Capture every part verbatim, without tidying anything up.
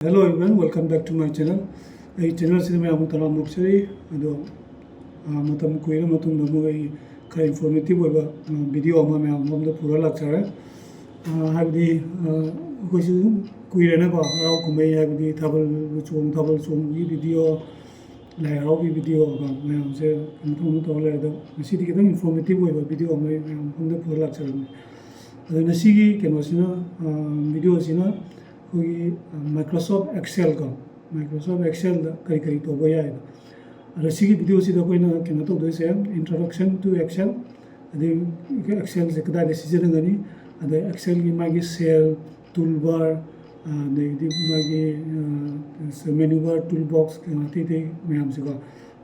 Hello everyone, welcome back to my channel. ꯑꯩ ꯆꯦꯅꯦꯜꯁꯤꯗ ꯃꯌꯥꯝꯕꯨ ꯇꯔꯥꯝꯅ ꯑꯣꯛꯆꯔꯤ꯫ ꯑꯗꯣ, ꯑ, ꯃꯇꯝ ꯀꯨꯏꯔ ꯃꯇꯨꯡꯗ ꯑꯃꯨꯛ ꯑꯩ ꯈꯔ ꯏꯟꯐꯣꯔꯃꯦꯇꯤꯚ ꯑꯣꯏꯕ, ꯑ, ꯚꯤꯗꯤꯑꯣ ꯑꯃ ꯃꯌꯥꯝ ꯃꯃꯥꯡꯗ ꯄꯨꯔ ꯂꯥꯛꯆꯔꯦ꯫ ꯑ, ꯍꯥꯏꯕꯗꯤ, ꯑ, ꯑꯩꯈꯣꯏꯁꯨ ꯑꯗꯨꯝ ꯀꯨꯏꯔꯦꯅꯀꯣ, ꯍꯔꯥꯎ ꯀꯨꯝꯍꯩ, ꯍꯥꯏꯕꯗꯤ ꯊꯥꯕꯜ ꯆꯣꯡ, ꯊꯥꯕꯜ ꯆꯣꯡꯕꯒꯤ ꯚꯤꯗꯤꯑꯣ, ꯂꯥꯏ ꯍꯔꯥꯎꯕꯒꯤ ꯚꯤꯗꯤꯑꯣꯒ ꯃꯌꯥꯝꯁꯦ ꯀꯩꯅꯣ ꯇꯧꯅ ꯇꯧꯔ ꯂꯩꯔꯦ꯫ ꯑꯗꯣ ꯉꯁꯤꯗꯤ ꯈꯤꯇꯪ ꯏꯟꯐꯣꯔꯃꯦꯇꯤꯚ ꯑꯣꯏꯕ ꯚꯤꯗꯤꯑꯣ ꯑꯃ ꯑꯩ ꯃꯌꯥꯝ ꯃꯃꯥꯡꯗ ꯄꯨꯔ ꯂꯥꯛꯆꯔꯕꯅꯤ꯫ ꯑꯗꯣ ꯉꯁꯤꯒꯤ ꯀꯩꯅꯣꯁꯤꯅ, ꯑ, ꯚꯤꯗꯤꯑꯣꯁꯤꯅ ꯑꯩꯈꯣꯏꯒꯤ, ꯑ, Microsoft Excel ꯀꯣ, Microsoft Excelꯗ ꯀꯔꯤ ꯀꯔꯤ ꯇꯧꯕ ꯌꯥꯏꯗꯣ꯫ ꯑꯗꯣ ꯁꯤꯒꯤ ꯚꯤꯗꯤꯑꯣꯁꯤꯗ ꯑꯩꯈꯣꯏꯅ ꯀꯩꯅꯣ ꯇꯧꯗꯣꯏꯁꯦ, Introduction to Excel, ꯑꯗꯩ Excelꯁꯦ ꯀꯗꯥꯏꯗ ꯁꯤꯖꯤꯟꯅꯒꯅꯤ, ꯑꯗꯩ Excelꯒꯤ ꯃꯥꯒꯤ cell, toolbar, ꯑ, ꯑꯗꯩꯗꯤ ꯃꯥꯒꯤ, ꯑ, menu bar, toolbox, ꯀꯩꯅꯣ ꯑꯇꯩ ꯑꯇꯩ ꯃꯌꯥꯝꯁꯦꯀꯣ,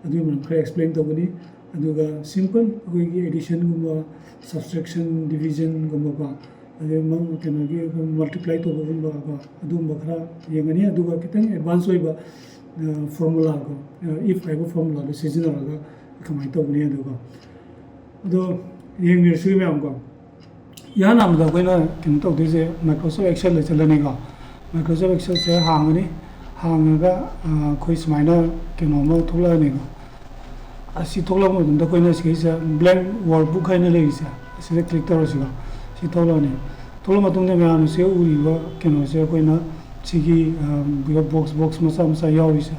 ꯑꯗꯨꯒꯤ ꯃꯔꯝ ꯈꯔ explain ꯇꯧꯒꯅꯤ꯫ ꯑꯗꯨꯒ simple ꯑꯩꯈꯣꯏꯒꯤ additionꯒꯨꯝꯕ, subtraction, divisionꯒꯨꯝꯕꯀꯣ, ꯑꯗꯩ ꯃ-, ꯀꯩꯅꯣꯒꯤ ꯑꯩꯈꯣꯏ multiply ꯇꯧꯕꯒꯨꯝꯕꯀꯣ, ꯑꯗꯨꯒꯨꯝꯕ ꯈꯔ ꯌꯦꯡꯒꯅꯤ꯫ ꯑꯗꯨꯒ ꯈꯤꯇꯪ advance ꯑꯣꯏꯕ, ꯑ, formulaꯀꯣ, ꯑ, if ꯍꯥꯏꯕ formulaꯗꯣ ꯁꯤꯖꯤꯟꯅꯔꯒ ꯀꯃꯥꯏꯅ ꯇꯧꯒꯅꯤ ꯑꯗꯨꯒ꯫ ꯑꯗꯣ ꯌꯦꯡꯃꯤꯟꯅꯁꯤ ꯃꯌꯥꯝꯀꯣ꯫ ꯏꯍꯥꯟ ꯍꯥꯟꯕꯗ ꯑꯩꯈꯣꯏꯅ ꯀꯩꯅꯣ ꯇꯧꯗꯣꯏꯁꯦ, Microsoft Excelꯗ ꯆꯠꯂꯅꯤꯀꯣ꯫ Microsoft Excelꯁꯦ ꯍꯥꯡꯉꯅꯤ꯫ ꯍꯥꯡꯉꯒ, ꯑ, ꯑꯩꯈꯣꯏ ꯁꯨꯃꯥꯏꯅ ꯀꯩꯅꯣ ꯑꯃ ꯊꯣꯛꯂꯛꯑꯅꯤꯀꯣ꯫ ꯑꯁꯤ ꯊꯣꯛꯂꯛꯄ ꯃꯇꯝꯗ ꯑꯩꯈꯣꯏꯅ ꯁꯤꯒꯤꯁꯦ blank workbook ꯍꯥꯏꯅ ꯂꯩꯔꯤꯁꯦ, ꯑꯁꯤꯗ click ꯇꯧꯔꯁꯤꯀꯣ꯫ ꯁꯤ ꯊꯣꯛꯂꯛꯑꯅꯤ꯫ ꯊꯣꯛꯂꯛꯄ ꯃꯇꯨꯡꯗ ꯃꯌꯥꯝꯅ ꯁꯤ ꯎꯔꯤꯕ ꯀꯩꯅꯣꯁꯦ ꯑꯩꯈꯣꯏꯅ ꯁꯤꯒꯤ, ꯑ, box, box ꯃꯆꯥ ꯃꯆꯥ ꯌꯥꯎꯔꯤꯁꯦ,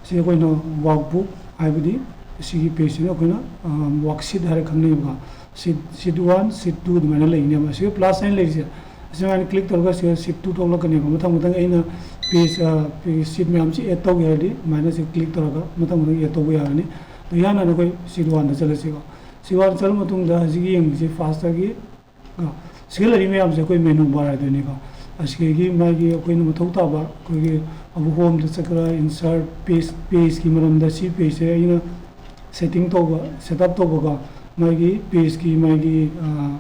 ꯁꯤ ꯑꯩꯈꯣꯏꯅ workbook ꯍꯥꯏꯕꯗꯤ ꯁꯤꯒꯤ pageꯁꯤꯅ ꯑꯩꯈꯣꯏꯅ, ꯑ, worksheet ꯍꯥꯏꯔ ꯈꯪꯅꯩꯕꯀꯣ꯫ Sheet, sheet one, sheet two ꯑꯗꯨꯃꯥꯏꯅ ꯂꯩꯅꯦꯕ꯫ ꯁꯤꯒ plus sign ꯂꯩꯔꯤꯁꯦ, ꯑꯁꯨꯃꯥꯏꯅ click ꯇꯧꯔꯒ ꯁꯤꯗ sheet two ꯊꯣꯛꯂꯛꯀꯅꯦꯕ꯫ ꯃꯊꯪ ꯃꯊꯪ ꯑꯩꯅ page, ꯑ, page sheet ꯃꯌꯥꯝꯁꯤ add ꯇꯧꯒꯦ ꯍꯥꯏꯔꯗꯤ ꯑꯗꯨꯃꯥꯏꯅ ꯁꯤ click ꯇꯧꯔꯒ ꯃꯊꯪ ꯃꯊꯪ add ꯇꯧꯕ ꯌꯥꯒꯅꯤ꯫ ꯑꯗꯣ ꯏꯍꯥꯟ ꯍꯥꯟꯅ ꯑꯩꯈꯣꯏ sheet oneꯗ ꯆꯠꯂꯁꯤꯀꯣ꯫ Sheet one ꯆꯠꯂ ꯃꯇꯨꯡꯗ ꯍꯧꯖꯤꯛ ꯌꯦꯡꯕꯁꯤ firstꯇꯒꯤ, ꯑ, ꯁꯤꯗ ꯂꯩꯔꯤ ꯃꯌꯥꯝꯁꯦ ꯑꯩꯈꯣꯏ menu bar ꯍꯥꯏꯗꯣꯏꯅꯤꯀꯣ꯫ ꯑꯁꯤꯗꯒꯤ ꯃꯥꯒꯤ ꯑꯩꯈꯣꯏꯅ ꯃꯊꯧ ꯇꯥꯕ ꯑꯩꯈꯣꯏꯒꯤ ꯑꯃꯨꯛ homeꯗ ꯆꯠꯈ꯭ꯔ insert page, pageꯀꯤ ꯃꯔꯝꯗ ꯁꯤ pageꯁꯦ ꯑꯩꯅ setting ꯇꯧꯕ, setup ꯇꯧꯕꯀꯣ꯫ ꯃꯥꯒꯤ pageꯀꯤ ꯃꯥꯒꯤ, ꯑ,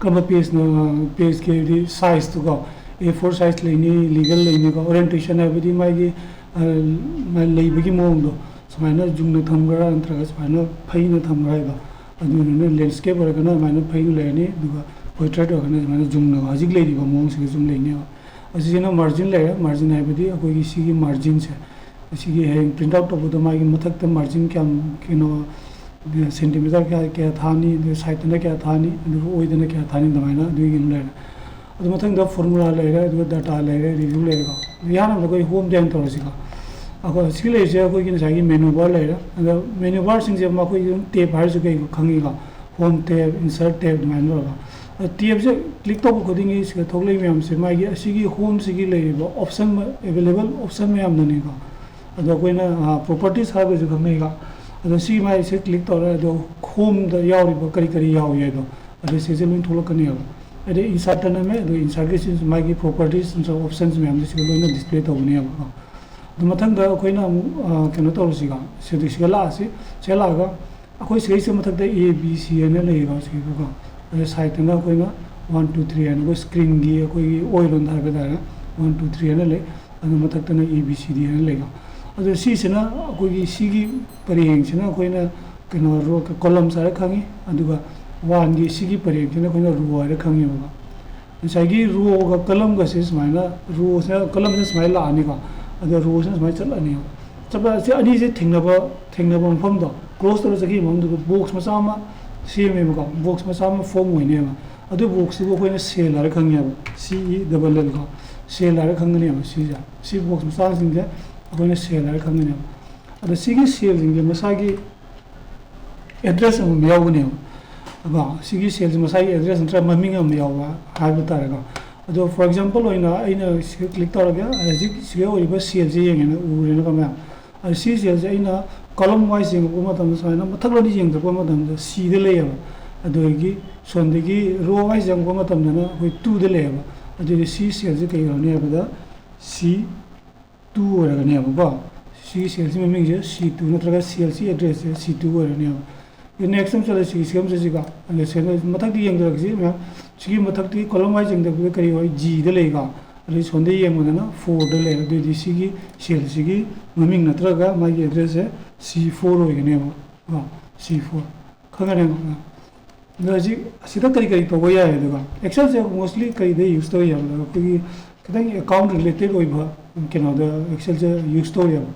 ꯀꯔꯝꯕ pageꯅꯣ, pageꯀꯤ ꯍꯥꯏꯗꯤ sizeꯇꯨꯀꯣ, A four size ꯂꯩꯅꯤ, legal ꯂꯩꯅꯤꯀꯣ, orientation ꯍꯥꯏꯕꯗꯤ ꯃꯥꯒꯤ, ꯑ, ꯃꯥ ꯂꯩꯕꯒꯤ ꯃꯑꯣꯡꯗꯣ, ꯁꯨꯃꯥꯏꯅ ꯌꯨꯡꯅ ꯊꯝꯈ꯭ꯔꯥ ꯅꯠꯇ꯭ꯔꯒ ꯁꯨꯃꯥꯏꯅ ꯐꯩꯅ ꯊꯝꯈ꯭ꯔꯥ ꯍꯥꯏꯕ, ꯑꯗꯨꯗꯨꯅ landscape ꯑꯣꯏꯔꯒꯅ ꯑꯗꯨꯃꯥꯏꯅ ꯐꯩꯅ ꯂꯩꯔꯅꯤ, ꯑꯗꯨꯒ portrait ꯑꯣꯏꯔꯒꯅ ꯁꯨꯃꯥꯏꯅ ꯌꯨꯡꯅ ꯍꯧꯖꯤꯛ ꯂꯩꯔꯤꯕ ꯃꯑꯣꯡꯁꯤꯒ ꯁꯨꯝ ꯂꯩꯅꯦꯕ꯫ ꯑꯁꯤꯁꯤꯅ ꯃꯥꯔꯖꯤꯟ ꯂꯩꯔꯦ꯫ ꯃꯥꯔꯖꯤꯟ ꯍꯥꯏꯕꯗꯤ ꯑꯩꯈꯣꯏꯒꯤ ꯁꯤꯒꯤ ꯃꯥꯔꯖꯤꯟꯁꯦ, ꯑꯁꯤꯒꯤ ꯍꯌꯦꯡ ꯄ꯭ꯔꯤꯟꯠ ꯑꯥꯎꯠ ꯇꯧꯕꯗ ꯃꯥꯒꯤ ꯃꯊꯛꯇ ꯃꯥꯔꯖꯤꯟ ꯀꯌꯥꯝ, ꯀꯩꯅꯣ, ꯁꯦꯟꯇꯤꯃꯤꯇꯔ ꯀꯌꯥ, ꯀꯌꯥ ꯊꯥꯅꯤ, ꯑꯗꯨꯒ ꯁꯥꯏꯠꯇꯅ ꯀꯌꯥ ꯊꯥꯅꯤ, ꯑꯗꯨꯒ ꯑꯣꯏꯗꯅ ꯀꯌꯥ ꯊꯥꯅꯤ, ꯑꯗꯨꯃꯥꯏꯅ ꯑꯗꯨꯒꯤ ꯑꯃ ꯂꯩꯔꯦ꯫ ꯑꯗꯨ ꯃꯊꯪꯗ ꯐꯣꯔꯃꯨꯂꯥ ꯂꯩꯔꯦ, ꯑꯗꯨꯒ ꯗꯥꯇꯥ ꯂꯩꯔꯦ, ꯔꯤꯚ꯭ꯌꯨ ꯂꯩꯔꯦꯀꯣ꯫ ꯑꯗꯨ ꯑꯍꯥꯟꯕꯗ ꯑꯩꯈꯣꯏ ꯍꯣꯝꯗ ꯍꯥꯟꯅ ꯇꯧꯔꯁꯤꯀꯣ꯫ ꯑꯩꯈꯣꯏ ꯁꯤ ꯂꯩꯔꯤꯁꯦ ꯑꯩꯈꯣꯏꯒꯤ ꯉꯁꯥꯏꯒꯤ ꯃꯦꯅꯨ ꯕꯥꯔ ꯂꯩꯔꯦ꯫ ꯑꯗ ꯃꯦꯅꯨ ꯕꯥꯔꯁꯤꯡꯁꯦ ꯃꯈꯣꯏꯒꯤ ꯑꯗꯨꯝ ꯇꯦꯕ ꯍꯥꯏꯔꯁꯨ ꯀꯩ ꯈꯪꯉꯤꯀꯣ, ꯍꯣꯝ ꯇꯦꯕ, ꯏꯟꯁꯔꯠ ꯇꯦꯕ ꯑꯗꯨꯃꯥꯏꯅ ꯇꯧꯔꯒ꯫ ꯑꯗ ꯇꯦꯕꯁꯦ ꯀ꯭ꯂꯤꯛ ꯇꯧꯕ ꯈꯨꯗꯤꯡꯒꯤ ꯁꯤꯗ ꯊꯣꯛꯂꯛꯏ ꯃꯌꯥꯝꯁꯦ ꯃꯥꯒꯤ ꯑꯁꯤꯒꯤ ꯍꯣꯝꯁꯤꯒꯤ ꯂꯩꯔꯤꯕ ꯑꯣꯞꯁꯟ, ꯑꯦꯕꯥꯏꯂꯦꯕꯜ ꯑꯣꯞꯁꯟ ꯃꯌꯥꯝꯗꯨꯅꯤꯀꯣ꯫ ꯑꯗꯣ ꯑꯩꯈꯣꯏꯅ ꯄ꯭ꯔꯣꯄꯔꯇꯤꯁ ꯍꯥꯏꯕꯁꯨ ꯈꯪꯅꯩꯀꯣ꯫ ꯑꯗꯣ ꯁꯤ ꯃꯥꯏꯁꯦ ꯀ꯭ꯂꯤꯛ ꯇꯧꯔꯦ, ꯑꯗꯣ ꯍꯣꯝꯗ ꯌꯥꯎꯔꯤꯕ ꯀꯔꯤ ꯀꯔꯤ ꯌꯥꯎꯏ ꯍꯥꯏꯗꯣ, ꯑꯗꯨ ꯁꯤꯁꯦ ꯂꯣꯏ ꯊꯣꯛꯂꯛꯀꯅꯦꯕ꯫ ꯑꯗꯩ ꯏꯟꯁꯔꯠꯇ ꯅꯝꯃꯦ, ꯑꯗꯣ ꯏꯟꯁꯔꯠꯀꯤ ꯁꯤ ꯃꯥꯒꯤ ꯄ꯭ꯔꯣꯄꯔꯇꯤꯁ ꯅꯠꯇ꯭ꯔꯒ ꯑꯣꯞꯁꯟꯁ ꯃꯌꯥꯝꯗꯣ ꯁꯤꯗ ꯂꯣꯏꯅ ꯗꯤꯁꯄ꯭ꯂꯦ ꯇꯧꯒꯅꯦꯕꯀꯣ꯫ ꯑꯗꯨ ꯃꯊꯪꯗ ꯑꯩꯈꯣꯏꯅ ꯑꯃꯨꯛ, ꯑ, ꯀꯩꯅꯣ ꯇꯧꯔꯁꯤꯀꯣ, ꯁꯤꯗ, ꯁꯤꯗ ꯂꯥꯛꯑꯁꯤ꯫ ꯁꯤꯗ ꯂꯥꯛꯑꯒ ꯑꯩꯈꯣꯏ ꯁꯤꯗꯩꯁꯤꯗ ꯃꯊꯛꯇ ꯑꯦ ꯕꯤ ꯁꯤ ꯍꯥꯏꯅ ꯂꯩꯌꯦꯀꯣ, ꯁꯤꯗꯀꯣ꯫ ꯑꯗ ꯁꯥꯏꯠꯇꯅ ꯑꯩꯈꯣꯏꯅ ꯋꯥꯟ ꯇꯨ ꯊ꯭ꯔꯤ ꯍꯥꯏꯅ ꯑꯩꯈꯣꯏ ꯁ꯭ꯀ꯭ꯔꯤꯟꯒꯤ ꯑꯩꯈꯣꯏꯒꯤ ꯑꯣꯏꯔꯣꯝꯗ ꯍꯥꯏꯕ ꯇꯥꯔꯦ, ꯋꯥꯟ ꯇꯨ ꯊ꯭ꯔꯤ ꯍꯥꯏꯅ ꯂꯩ꯫ ꯑꯗꯨ ꯃꯊꯛꯇꯅ ꯑꯦ ꯕꯤ ꯁꯤ ꯗꯤ ꯍꯥꯏꯅ ꯂꯩꯀꯣ꯫ ꯑꯗꯣ ꯁꯤꯁꯤꯅ ꯑꯩꯈꯣꯏꯒꯤ ꯁꯤꯒꯤ ꯄꯔꯦꯡꯁꯤꯅ ꯑꯩꯈꯣꯏꯅ ꯀꯩꯅꯣ ꯔꯣ, ꯀꯣꯂꯝꯁ ꯍꯥꯏꯔ ꯈꯪꯉꯤ, ꯑꯗꯨꯒ ꯋꯥꯟꯒꯤ ꯁꯤꯒꯤ ꯄꯔꯦꯡꯁꯤꯅ ꯑꯩꯈꯣꯏꯅ ꯔꯣ ꯍꯥꯏꯔ ꯈꯪꯉꯦꯕꯀꯣ꯫ ꯉꯁꯥꯏꯒꯤ ꯔꯣꯒ ꯀꯣꯂꯝꯒꯁꯦ ꯁꯨꯃꯥꯏꯅ, ꯔꯣꯁꯤꯅ, ꯀꯣꯂꯝꯁꯤꯅ ꯁꯨꯃꯥꯏꯅ ꯂꯥꯛꯑꯅꯤꯀꯣ, ꯑꯗꯣ ꯔꯣꯁꯤꯅ ꯁꯨꯃꯥꯏꯅ ꯆꯠꯂꯅꯦꯕ꯫ ꯆꯠꯄ ꯑꯁꯤ ꯑꯅꯤꯁꯦ ꯊꯦꯡꯅꯕ, ꯊꯦꯡꯅꯕ ꯃꯐꯝꯗꯣ, ꯀ꯭ꯔꯣꯁ ꯇꯧꯔ ꯆꯠꯈꯤꯕ ꯃꯐꯝꯗꯨꯗ ꯕꯣꯛꯁ ꯃꯆꯥ ꯑꯃ ꯁꯦꯝꯃꯦꯕꯀꯣ, ꯕꯣꯛꯁ ꯃꯆꯥ ꯑꯃ ꯐꯣꯔꯝ ꯑꯣꯏꯅꯦꯕ꯫ ꯑꯗꯨ ꯕꯣꯛꯁꯇꯨꯕꯨ ꯑꯩꯈꯣꯏꯅ ꯁꯦꯜ ꯍꯥꯏꯔ ꯈꯪꯉꯦꯕ, ꯁꯤ ꯏ ꯗꯕꯜ ꯑꯦꯜ ꯀꯣ, ꯁꯦꯜ ꯍꯥꯏꯔ ꯈꯪꯒꯅꯦꯕ꯫ ꯁꯤꯁꯦ, ꯁꯤ ꯕꯣꯛꯁ ꯃꯆꯥꯁꯤꯡꯁꯦ ꯑꯩꯈꯣꯏꯅ ꯁꯦꯜ ꯍꯥꯏꯔ ꯈꯪꯒꯅꯦꯕ꯫ ꯑꯗꯣ ꯁꯤꯒꯤ ꯁꯦꯜꯁꯤꯡꯁꯦ ꯃꯁꯥꯒꯤ ꯑꯦꯗ꯭ꯔꯦꯁ ꯑꯃꯃꯝ ꯌꯥꯎꯒꯅꯦꯕ꯫ ꯑꯗꯣ ꯁꯤꯒꯤ ꯁꯦꯜꯁꯦ ꯃꯁꯥꯒꯤ ꯑꯦꯗ꯭ꯔꯦꯁ ꯅꯠꯇ꯭ꯔꯒ ꯃꯃꯤꯡ ꯑꯃ ꯌꯥꯎꯕ ꯍꯥꯏꯕ ꯇꯥꯔꯦꯀꯣ꯫ ꯑꯗꯣ, for example ꯑꯣꯏꯅ, ꯑꯩꯅ ꯁꯤꯗ ꯀ꯭ꯂꯤꯛ ꯇꯧꯔꯒ ꯍꯧꯖꯤꯛ ꯁꯤꯗ ꯑꯣꯏꯔꯤꯕ ꯁꯦꯜꯁꯦ ꯌꯦꯡꯉꯦꯅ ꯎꯔꯦꯅꯀꯣ ꯃꯌꯥꯝ꯫ ꯑꯗꯣ ꯁꯤ ꯁꯦꯜꯁꯦ ꯑꯩꯅ ꯀꯣꯂꯝ ꯋꯥꯏꯁ ꯌꯦꯡꯉꯛꯄ ꯃꯇꯝꯗ, ꯁꯨꯃꯥꯏꯅ ꯃꯊꯛꯂꯣꯝꯗ ꯌꯦꯡꯊꯔꯛꯄ ꯃꯇꯝꯗ ꯁꯤꯗ ꯂꯩꯌꯦꯕ꯫ ꯑꯗꯒꯤ ꯁꯣꯝꯗꯒꯤ ꯔꯣ ꯋꯥꯏꯁ ꯌꯦꯡꯉꯛꯄ ꯃꯇꯝꯗꯅ ꯑꯩꯈꯣꯏ ꯇꯨꯗ ꯂꯩꯌꯦꯕ꯫ ꯑꯗꯨꯗꯤ ꯁꯤ ꯁꯦꯜꯁꯦ ꯀꯩ ꯑꯣꯏꯔꯅꯤ ꯍꯥꯏꯕꯗ, ꯁꯤ ꯇꯨ ꯑꯣꯏꯔꯒꯅꯦꯕꯀꯣ꯫ ꯁꯤꯒꯤ ꯁꯦꯜꯁꯤ ꯃꯃꯤꯡꯁꯦ ꯁꯤ ꯇꯨ ꯅꯠꯇ꯭ꯔꯒ ꯁꯦꯜꯁꯤ ꯑꯦꯗ꯭ꯔꯦꯁꯁꯦ ꯁꯤ ꯇꯨ ꯑꯣꯏꯔꯅꯦꯕ꯫ ꯑꯗꯨ next ꯑꯃ ꯆꯠꯂꯁꯤ, ꯁꯤ ꯑꯃ ꯆꯠꯁꯤꯀꯣ꯫ ꯑꯗꯨ ꯁꯦꯜ ꯃꯊꯛꯇꯤ ꯌꯦꯡꯊꯔꯛꯁꯤ ꯃꯌꯥꯝ꯫ ꯁꯤꯒꯤ ꯃꯊꯛꯇꯤ ꯀꯣꯂꯝ ꯋꯥꯏꯁ ꯌꯦꯡꯊꯔꯛꯄꯗ ꯀꯔꯤ ꯑꯣꯏ? ꯖꯤꯗ ꯂꯩꯀꯣ꯫ ꯑꯗꯩ ꯁꯣꯝꯗ ꯌꯦꯡꯕꯗꯅ ꯐꯣꯔꯗ ꯂꯩ꯫ ꯑꯗꯨꯑꯣꯏꯗꯤ ꯁꯤꯒꯤ ꯁꯦꯜꯁꯤꯒꯤ ꯃꯃꯤꯡ ꯅꯠꯇ꯭ꯔꯒ ꯃꯥꯒꯤ ꯑꯦꯗ꯭ꯔꯦꯁꯁꯦ ꯁꯤ ꯐꯣꯔ ꯑꯣꯏꯒꯅꯦꯕ꯫ ꯀꯣ, ꯁꯤ ꯐꯣꯔ꯫ ꯈꯪꯉꯅꯦꯕ꯫ ꯑꯗꯣ ꯍꯧꯖꯤꯛ ꯑꯁꯤꯗ ꯀꯔꯤ ꯀꯔꯤ ꯇꯧꯕ ꯌꯥꯏ? ꯑꯗꯨꯒ ꯑꯦꯛꯁꯦꯜꯁꯦ mostly ꯀꯔꯤꯗ ꯌꯨꯁ ꯇꯧꯕ ꯌꯥꯏ? ꯑꯩꯈꯣꯏꯒꯤ ꯈꯤꯇꯪ ꯑꯦꯀꯥꯎꯟ ꯔꯤꯂꯦꯇꯦꯠ ꯑꯣꯏꯕ ꯀꯩꯅꯣꯗ ꯑꯦꯛꯁꯦꯜꯁꯦ ꯌꯨꯁ ꯇꯧꯔꯦꯕ꯫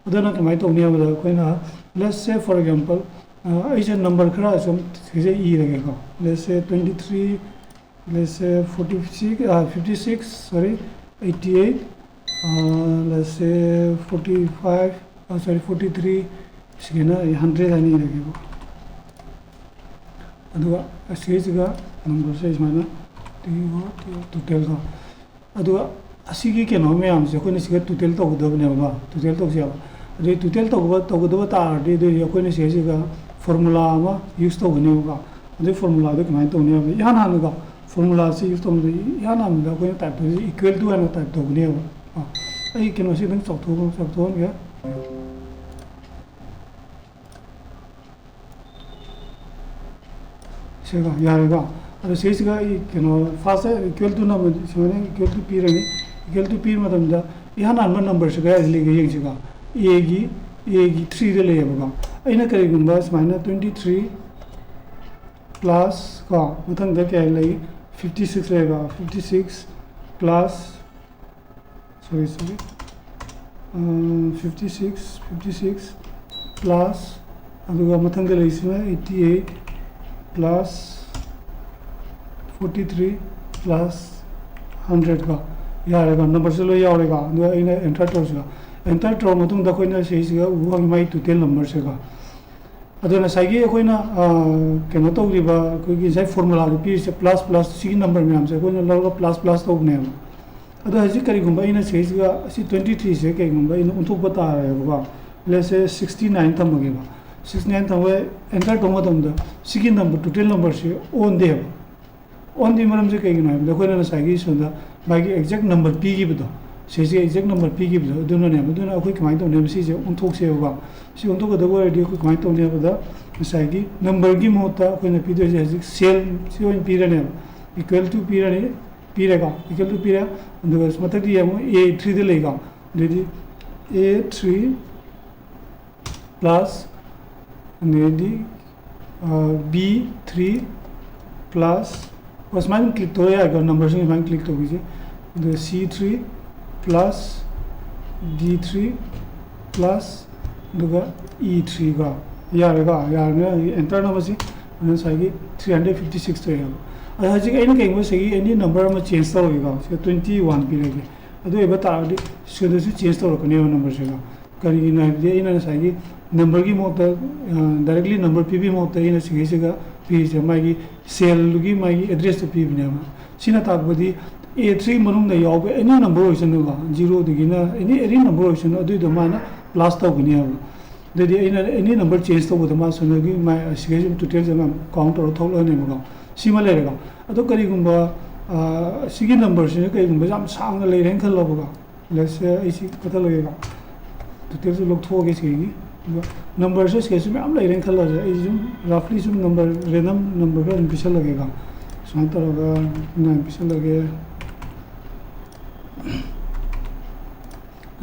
ꯑꯗꯨꯅ ꯀꯃꯥꯏꯅ ꯇꯧꯅꯤ ꯍꯥꯏꯕꯗ, ꯑꯩꯈꯣꯏꯅ, let's say for example, ꯑ, ꯑꯩꯁꯦ ꯅꯝꯕꯔ ꯈꯔ ꯁꯨꯝ ꯁꯤꯁꯦ ꯏꯔꯒꯦꯀꯣ꯫ Let's say twenty three, let's say forty six, uh, fifty six, sorry, eighty eight, uh, let's say forty five, uh, sorry, forty three, ꯁꯤꯒꯤꯅ ꯑꯩ hundred ꯍꯥꯏꯅ ꯏꯔꯒꯦꯕ꯫ ꯑꯗꯨꯒ ꯑꯁꯤꯒꯩꯁꯤꯒ ꯅꯝꯕꯔꯁꯦ ꯁꯨꯃꯥꯏꯅ ꯇꯣꯇꯦꯜꯗꯣ, ꯑꯗꯨꯒ ꯑꯁꯤꯒꯤ ꯀꯩꯅꯣ ꯃꯌꯥꯝꯁꯦ ꯑꯩꯈꯣꯏꯅ ꯁꯤꯒ ꯇꯣꯇꯦꯜ ꯇꯧꯒꯗꯕꯅꯦꯕꯀꯣ, ꯇꯣꯇꯦꯜ ꯇꯧꯁꯦꯕ꯫ ꯑꯗꯨꯗꯤ ꯇꯣꯇꯦꯜ ꯇꯧꯕ, ꯇꯧꯒꯗꯕ ꯇꯥꯔꯗꯤ, ꯑꯗꯨꯗꯤ ꯑꯩꯈꯣꯏꯅ ꯁꯤꯁꯤꯒ ꯐꯣꯔꯃꯨꯂꯥ ꯑꯃ ꯌꯨꯁ ꯇꯧꯒꯅꯦꯕꯀꯣ꯫ ꯑꯗꯨꯒꯤ ꯐꯣꯔꯃꯨꯂꯥꯗꯣ ꯀꯃꯥꯏꯅ ꯇꯧꯅꯤ ꯍꯥꯏꯕꯗ, ꯏꯍꯥꯟ ꯍꯥꯟꯅꯀꯣ, ꯐꯣꯔꯃꯨꯂꯥꯁꯤ ꯌꯨꯁ ꯇꯧꯕꯗ ꯏꯍꯥꯟ ꯍꯥꯟꯕꯗ ꯑꯩꯈꯣꯏꯅ ꯇꯥꯏꯞ ꯇꯧꯗꯣꯏꯁꯦ equal to ꯍꯥꯏꯅ ꯇꯥꯏꯞ ꯇꯧꯒꯅꯦꯕ꯫ ꯑꯥ, ꯑꯩ ꯀꯩꯅꯣꯁꯤ ꯈꯤꯇꯪ ꯆꯥꯎꯊꯣꯛ-, ꯆꯥꯎꯊꯣꯛꯍꯟꯒꯦ꯫ ꯁꯤꯒ ꯌꯥꯔꯦꯀꯣ꯫ ꯑꯗꯣ ꯁꯤꯁꯤꯒ ꯑꯩ ꯀꯩꯅꯣ, ꯐꯥꯔꯁꯇ equal to ꯅꯝꯕ, ꯁꯨꯃꯥꯏꯅ equal to ꯄꯤꯔꯅꯤ꯫ Equal to ꯄꯤꯕ ꯃꯇꯝꯗ ꯏꯍꯥꯟ ꯍꯥꯟꯕ ꯅꯝꯕꯔꯁꯤ ꯀꯗꯥꯏꯗ ꯂꯩꯒꯦ ꯌꯦꯡꯁꯤꯀꯣ꯫ ꯑꯦꯒꯤ, ꯑꯦꯒꯤ ꯊ꯭ꯔꯤꯗ ꯂꯩꯌꯦꯕꯀꯣ꯫ ꯑꯩꯅ ꯀꯔꯤꯒꯨꯝꯕ ꯁꯨꯃꯥꯏꯅ twenty three plus ꯀꯣ, ꯃꯊꯪꯗ ꯀꯌꯥ ꯂꯩ? Fifty six ꯂꯩꯕ, fifty six plus, sorry, sorry, fifty six, fifty six plus, ꯑꯗꯨꯒ ꯃꯊꯪꯗ ꯂꯩꯔꯤꯁꯤꯅ eighty eight plus forty three plus hundred ꯀꯣ꯫ ꯌꯥꯔꯦꯀꯣ, ꯅꯝꯕꯔꯁꯦ ꯂꯣꯏ ꯌꯥꯎꯔꯦꯀꯣ꯫ ꯑꯗꯨꯒ ꯑꯩꯅ enter ꯇꯧꯔꯁꯤꯀꯣ꯫ Enter ꯇꯧꯔ ꯃꯇꯨꯡꯗ ꯑꯩꯈꯣꯏꯅ ꯁꯤꯁꯤꯒ ꯎꯕ ꯐꯪꯉꯤ ꯃꯥꯒꯤ total numberꯁꯦꯀꯣ꯫ ꯑꯗꯣ ꯉꯁꯥꯏꯒꯤ ꯑꯩꯈꯣꯏꯅ, ꯑ, ꯀꯩꯅꯣ ꯇꯧꯈꯤꯕ, ꯑꯩꯈꯣꯏꯒꯤ ꯉꯁꯥꯏ ꯐꯣꯔꯃꯨꯂꯥꯗ ꯄꯤꯔꯤꯁꯦ plus plus, ꯁꯤꯒꯤ ꯅꯝꯕꯔ ꯃꯌꯥꯝꯁꯦ ꯑꯩꯈꯣꯏꯅ ꯂꯧꯔꯒ plus plus ꯇꯧꯕꯅꯦꯕ꯫ ꯑꯗꯣ ꯍꯧꯖꯤꯛ ꯀꯔꯤꯒꯨꯝꯕ ꯑꯩꯅ ꯁꯤꯁꯤꯒ, ꯑꯁꯤ twenty threeꯁꯦ ꯀꯩꯒꯨꯝꯕ ꯑꯩꯅ ꯑꯣꯟꯊꯣꯛꯄ ꯇꯥꯔꯦꯕꯀꯣ, let's say sixty nine ꯊꯝꯃꯒꯦꯕ꯫ Sixty nine ꯊꯝꯃꯒ enter ꯇꯧꯕ ꯃꯇꯝꯗ ꯁꯤꯒꯤ ꯅꯝꯕꯔ, total numberꯁꯦ ꯑꯣꯟꯗꯦꯕ꯫ ꯑꯣꯟꯗꯤ ꯃꯔꯝꯁꯦ ꯀꯩꯒꯤꯅꯣ ꯍꯥꯏꯕꯗ, ꯑꯩꯈꯣꯏꯅ ꯉꯁꯥꯏꯒꯤ ꯁꯣꯝꯗ ꯃꯥꯒꯤ exact number ꯄꯤꯈꯤꯕꯗꯣ, ꯁꯤꯁꯦ exact number ꯄꯤꯈꯤꯕꯗꯣ, ꯑꯗꯨꯅꯅꯦꯕ꯫ ꯑꯗꯨꯅ ꯑꯩꯈꯣꯏ ꯀꯃꯥꯏꯅ ꯇꯧꯅꯤ ꯍꯥꯏꯕ, ꯁꯤꯁꯦ ꯑꯣꯟꯊꯣꯛꯁꯦꯕꯀꯣ꯫ ꯁꯤ ꯑꯣꯟꯊꯣꯛꯀꯗꯕ ꯑꯣꯏꯔꯗꯤ ꯑꯩꯈꯣꯏ ꯀꯃꯥꯏꯅ ꯇꯧꯅꯤ ꯍꯥꯏꯕꯗ, ꯉꯁꯥꯏꯒꯤ ꯅꯝꯕꯔꯒꯤ ꯃꯍꯨꯠꯇ ꯑꯩꯈꯣꯏꯅ ꯄꯤꯗꯣꯏꯁꯦ ꯍꯧꯖꯤꯛ ꯁꯦꯜ ꯁꯤ ꯑꯣꯏꯅ ꯄꯤꯔꯅꯦꯕ꯫ Equal to ꯄꯤꯔꯅꯤ, ꯄꯤꯔꯦꯀꯣ, equal to ꯄꯤꯔꯦ꯫ ꯑꯗꯨꯒ ꯃꯊꯛꯇ ꯌꯦꯡꯉꯨ, A threeꯗ ꯂꯩꯀꯣ꯫ ꯑꯗꯨꯗꯤ A three plus, ꯑꯗꯩꯗꯤ, ꯑ, B three plus, ꯑꯣ, ꯁꯨꯃꯥꯏꯅ click ꯇꯧꯕ ꯌꯥꯏꯀꯣ, ꯅꯝꯕꯔꯁꯤꯡ ꯁꯨꯃꯥꯏꯅ click ꯇꯧꯕꯤꯁꯦ꯫ ꯑꯗꯨꯒ C three plus D three plus ꯑꯗꯨꯒ E three ꯀꯣ꯫ ꯌꯥꯔꯦꯀꯣ? ꯌꯥꯔꯕꯅꯤꯅ ꯑꯩ enter ꯅꯝꯕꯁꯤ ꯉꯁꯥꯏꯒꯤ three hundred fifty six ꯊꯣꯛꯑꯦꯕ꯫ ꯑꯗꯣ ꯍꯧꯖꯤꯛ ꯑꯩꯅ ꯀꯩꯒꯨꯝꯕ ꯁꯤꯒꯤ any number ꯑꯃ change ꯇꯧꯔꯒꯦꯀꯣ꯫ ꯁꯤꯗ twenty one ꯄꯤꯔꯒꯦ꯫ ꯑꯗꯨ ꯑꯣꯏꯕ ꯇꯥꯔꯒꯗꯤ ꯁꯤꯗꯁꯨ change ꯇꯧꯔꯛꯀꯅꯦꯕ number ꯁꯤꯀꯣ꯫ ꯀꯔꯤꯒꯤꯅꯣ ꯍꯥꯏꯕꯗꯤ ꯑꯩꯅ ꯉꯁꯥꯏꯒꯤ number ꯒꯤ ꯃꯍꯨꯠꯇ, ꯑ, directly number ꯄꯤꯕꯒꯤ ꯃꯍꯨꯠꯇ ꯑꯩꯅ ꯁꯤꯒꯤꯁꯤꯒ ꯄꯤꯔꯤꯁꯦ ꯃꯥꯒꯤ cell ꯗꯨꯒꯤ ꯃꯥꯒꯤ address ꯇꯣ ꯄꯤꯕꯅꯦꯕ꯫ ꯁꯤꯅ ꯇꯥꯛꯄꯗꯤ A three ꯃꯅꯨꯡꯗ ꯌꯥꯎꯕ any number ꯑꯣꯏꯁꯅꯨꯀꯣ, zero ꯗꯒꯤꯅ any, any number ꯑꯣꯏꯁꯅꯨ, ꯑꯗꯨꯏꯗꯣ ꯃꯥꯅ plus ꯇꯧꯒꯅꯤ ꯍꯥꯏꯕ꯫ ꯑꯗꯨꯗꯤ ꯑꯩꯅ any number change ꯇꯧꯕꯗ ꯃꯥ ꯁꯣꯝꯗꯒꯤ ꯃꯥ ꯁꯤꯒꯩꯁꯤ total ꯁꯦ ꯃꯥ count ꯇꯧꯔ ꯊꯣꯛꯂꯛꯑꯅꯦꯕꯀꯣ꯫ ꯁꯤꯃ ꯂꯩꯔꯦꯀꯣ꯫ ꯑꯗꯣ ꯀꯔꯤꯒꯨꯝꯕ, ꯑ, ꯁꯤꯒꯤ number ꯁꯤꯅ ꯀꯔꯤꯒꯨꯝꯕ ꯌꯥꯝ ꯁꯥꯡꯅ ꯂꯩꯔꯦꯅ ꯈꯜꯂꯣꯕꯀꯣ꯫ Let's say ꯑꯩ ꯁꯤ ꯀꯛꯊꯠꯂꯒꯦꯀꯣ꯫ Total ꯁꯦ ꯂꯧꯊꯣꯛꯑꯒꯦ ꯁꯤꯒꯤ꯫ ꯑꯗꯨꯒ number ꯁꯦ ꯁꯤꯒꯩꯁꯤ ꯃꯌꯥꯝ ꯂꯩꯔꯦꯅ ꯈꯜꯂꯁꯦ꯫ ꯑꯩ ꯁꯨꯝ roughly ꯁꯨꯝ number, random number ꯈꯔ ꯑꯗꯨꯝ ꯄꯤꯁꯜꯂꯒꯦꯀꯣ꯫ ꯁꯨꯃꯥꯏꯅ ꯇꯧꯔꯒ nine ꯄꯤꯁꯜꯂꯒꯦ꯫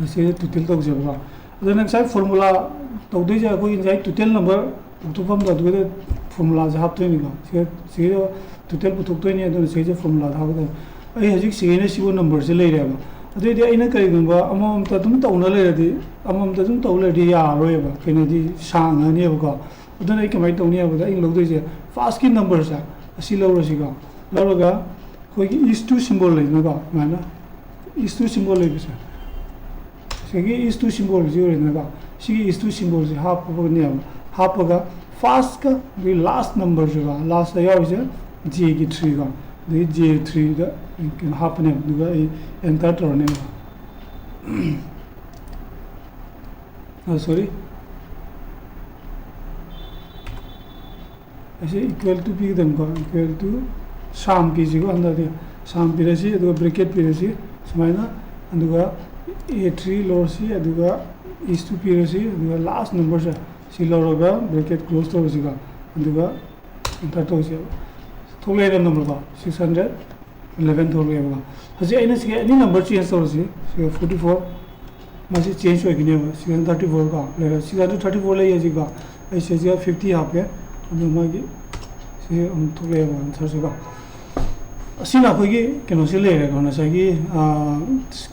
ꯁꯤꯗ total ꯇꯧꯖꯕꯀꯣ꯫ ꯑꯗꯨꯅ ꯉꯁꯥꯏ formula ꯇꯧꯗꯣꯏꯁꯦ ꯑꯩꯈꯣꯏꯒꯤ ꯉꯁꯥꯏ total number ꯄꯨꯊꯣꯛꯐꯝꯗꯣ ꯑꯗꯨꯗ formula ꯁꯦ ꯍꯥꯞꯇꯣꯏꯅꯤꯀꯣ꯫ ꯁꯤꯗ, ꯁꯤꯗ total ꯄꯨꯊꯣꯛꯇꯣꯏꯅꯤ, ꯑꯗꯨꯅ ꯁꯤꯗ formula ꯗ ꯍꯥꯞꯀꯗꯕꯅꯤ꯫ ꯑꯩ ꯍꯧꯖꯤꯛ ꯁꯤꯒꯤꯅ ꯁꯤꯕꯨ number ꯁꯦ ꯂꯩꯔꯦꯕ꯫ ꯑꯗꯨꯑꯣꯏꯗꯤ ꯑꯩꯅ ꯀꯔꯤꯒꯨꯝꯕ ꯑꯃꯃꯝꯇ ꯑꯗꯨꯝ ꯇꯧꯅ ꯂꯩꯔꯗꯤ, ꯑꯃꯃꯝꯇ ꯑꯗꯨꯝ ꯇꯧ ꯂꯩꯔꯗꯤ ꯌꯥꯔꯔꯣꯏꯕ, ꯀꯩꯅꯣꯗꯤ ꯁꯥꯡꯉꯅꯦꯕꯀꯣ꯫ ꯑꯗꯨꯅ ꯑꯩ ꯀꯃꯥꯏꯅ ꯇꯧꯅꯤ ꯍꯥꯏꯕꯗ ꯑꯩꯅ ꯂꯧꯗꯣꯏꯁꯦ first ꯀꯤ number ꯁꯦ ꯑꯁꯤ ꯂꯧꯔꯁꯤꯀꯣ꯫ ꯂꯧꯔꯒ ꯑꯩꯈꯣꯏꯒꯤ is to symbol ꯂꯩꯗꯅꯀꯣ, ꯁꯨꯃꯥꯏꯅ is to symbol ꯂꯩꯕꯁꯦ, ꯁꯤꯒꯤ is to symbol ꯁꯤ ꯑꯣꯏꯔꯦꯗꯅꯀꯣ꯫ ꯁꯤꯒꯤ is to symbol ꯁꯤ ꯍꯥꯞꯄꯅꯦꯕ꯫ ꯍꯥꯞꯄꯒ first ꯀ ꯑꯗꯨꯒꯤ last number ꯁꯤꯀꯣ, last ꯇ ꯌꯥꯎꯔꯤꯁꯦ J ꯒꯤ three ꯀꯣ, ꯑꯗꯒꯤ J three ꯗ ꯀꯩꯅꯣ ꯍꯥꯞꯄꯅꯦꯕ꯫ ꯑꯗꯨꯒ ꯑꯩ enter ꯇꯧꯔꯅꯦꯕ꯫ ꯑ, sorry, ꯑꯁꯤ equal to ꯄꯤꯒꯗꯕꯅꯤꯀꯣ, equal to sum ꯄꯤꯁꯤꯀꯣ꯫ ꯍꯟꯗꯛꯇꯤ sum ꯄꯤꯔꯁꯤ, ꯑꯗꯨꯒ bracket ꯄꯤꯔꯁꯤ ꯁꯨꯃꯥꯏꯅ, ꯑꯗꯨꯒ A three ꯂꯧꯔꯁꯤ, ꯑꯗꯨꯒ is to ꯄꯤꯔꯁꯤ, ꯑꯗꯨꯒ last number ꯁꯦ ꯁꯤ ꯂꯧꯔꯒ bracket close ꯇꯧꯔꯁꯤꯀꯣ, ꯑꯗꯨꯒ enter ꯇꯧꯁꯦꯕ꯫ ꯊꯣꯛꯂꯛꯑꯦ number ꯀꯣ, six hundred eleven ꯊꯣꯛꯂꯛꯑꯦꯕꯀꯣ꯫ ꯍꯧꯖꯤꯛ ꯑꯩꯅ ꯁꯤꯒꯤ any number change ꯇꯧꯔꯁꯤ, ꯁꯤꯒ forty four, ꯃꯁꯤ change ꯑꯣꯏꯒꯅꯦꯕ꯫ Six hundred thirty four ꯀꯣ ꯂꯩꯔꯦ, six hundred thirty four ꯂꯩꯌꯦ ꯁꯤꯀꯣ꯫ ꯑꯩ ꯁꯤꯁꯤꯒ fifty ꯍꯥꯞꯀꯦ, ꯑꯗꯨ ꯃꯥꯒꯤ ꯁꯤ ꯑꯃꯨꯛ ꯊꯣꯛꯂꯛꯑꯦꯕ answer ꯁꯤꯀꯣ꯫ ꯑꯁꯤꯅ ꯑꯩꯈꯣꯏꯒꯤ ꯀꯩꯅꯣꯁꯤ ꯂꯩꯔꯦꯀꯣ, ꯉꯁꯥꯏꯒꯤ ꯑꯥ,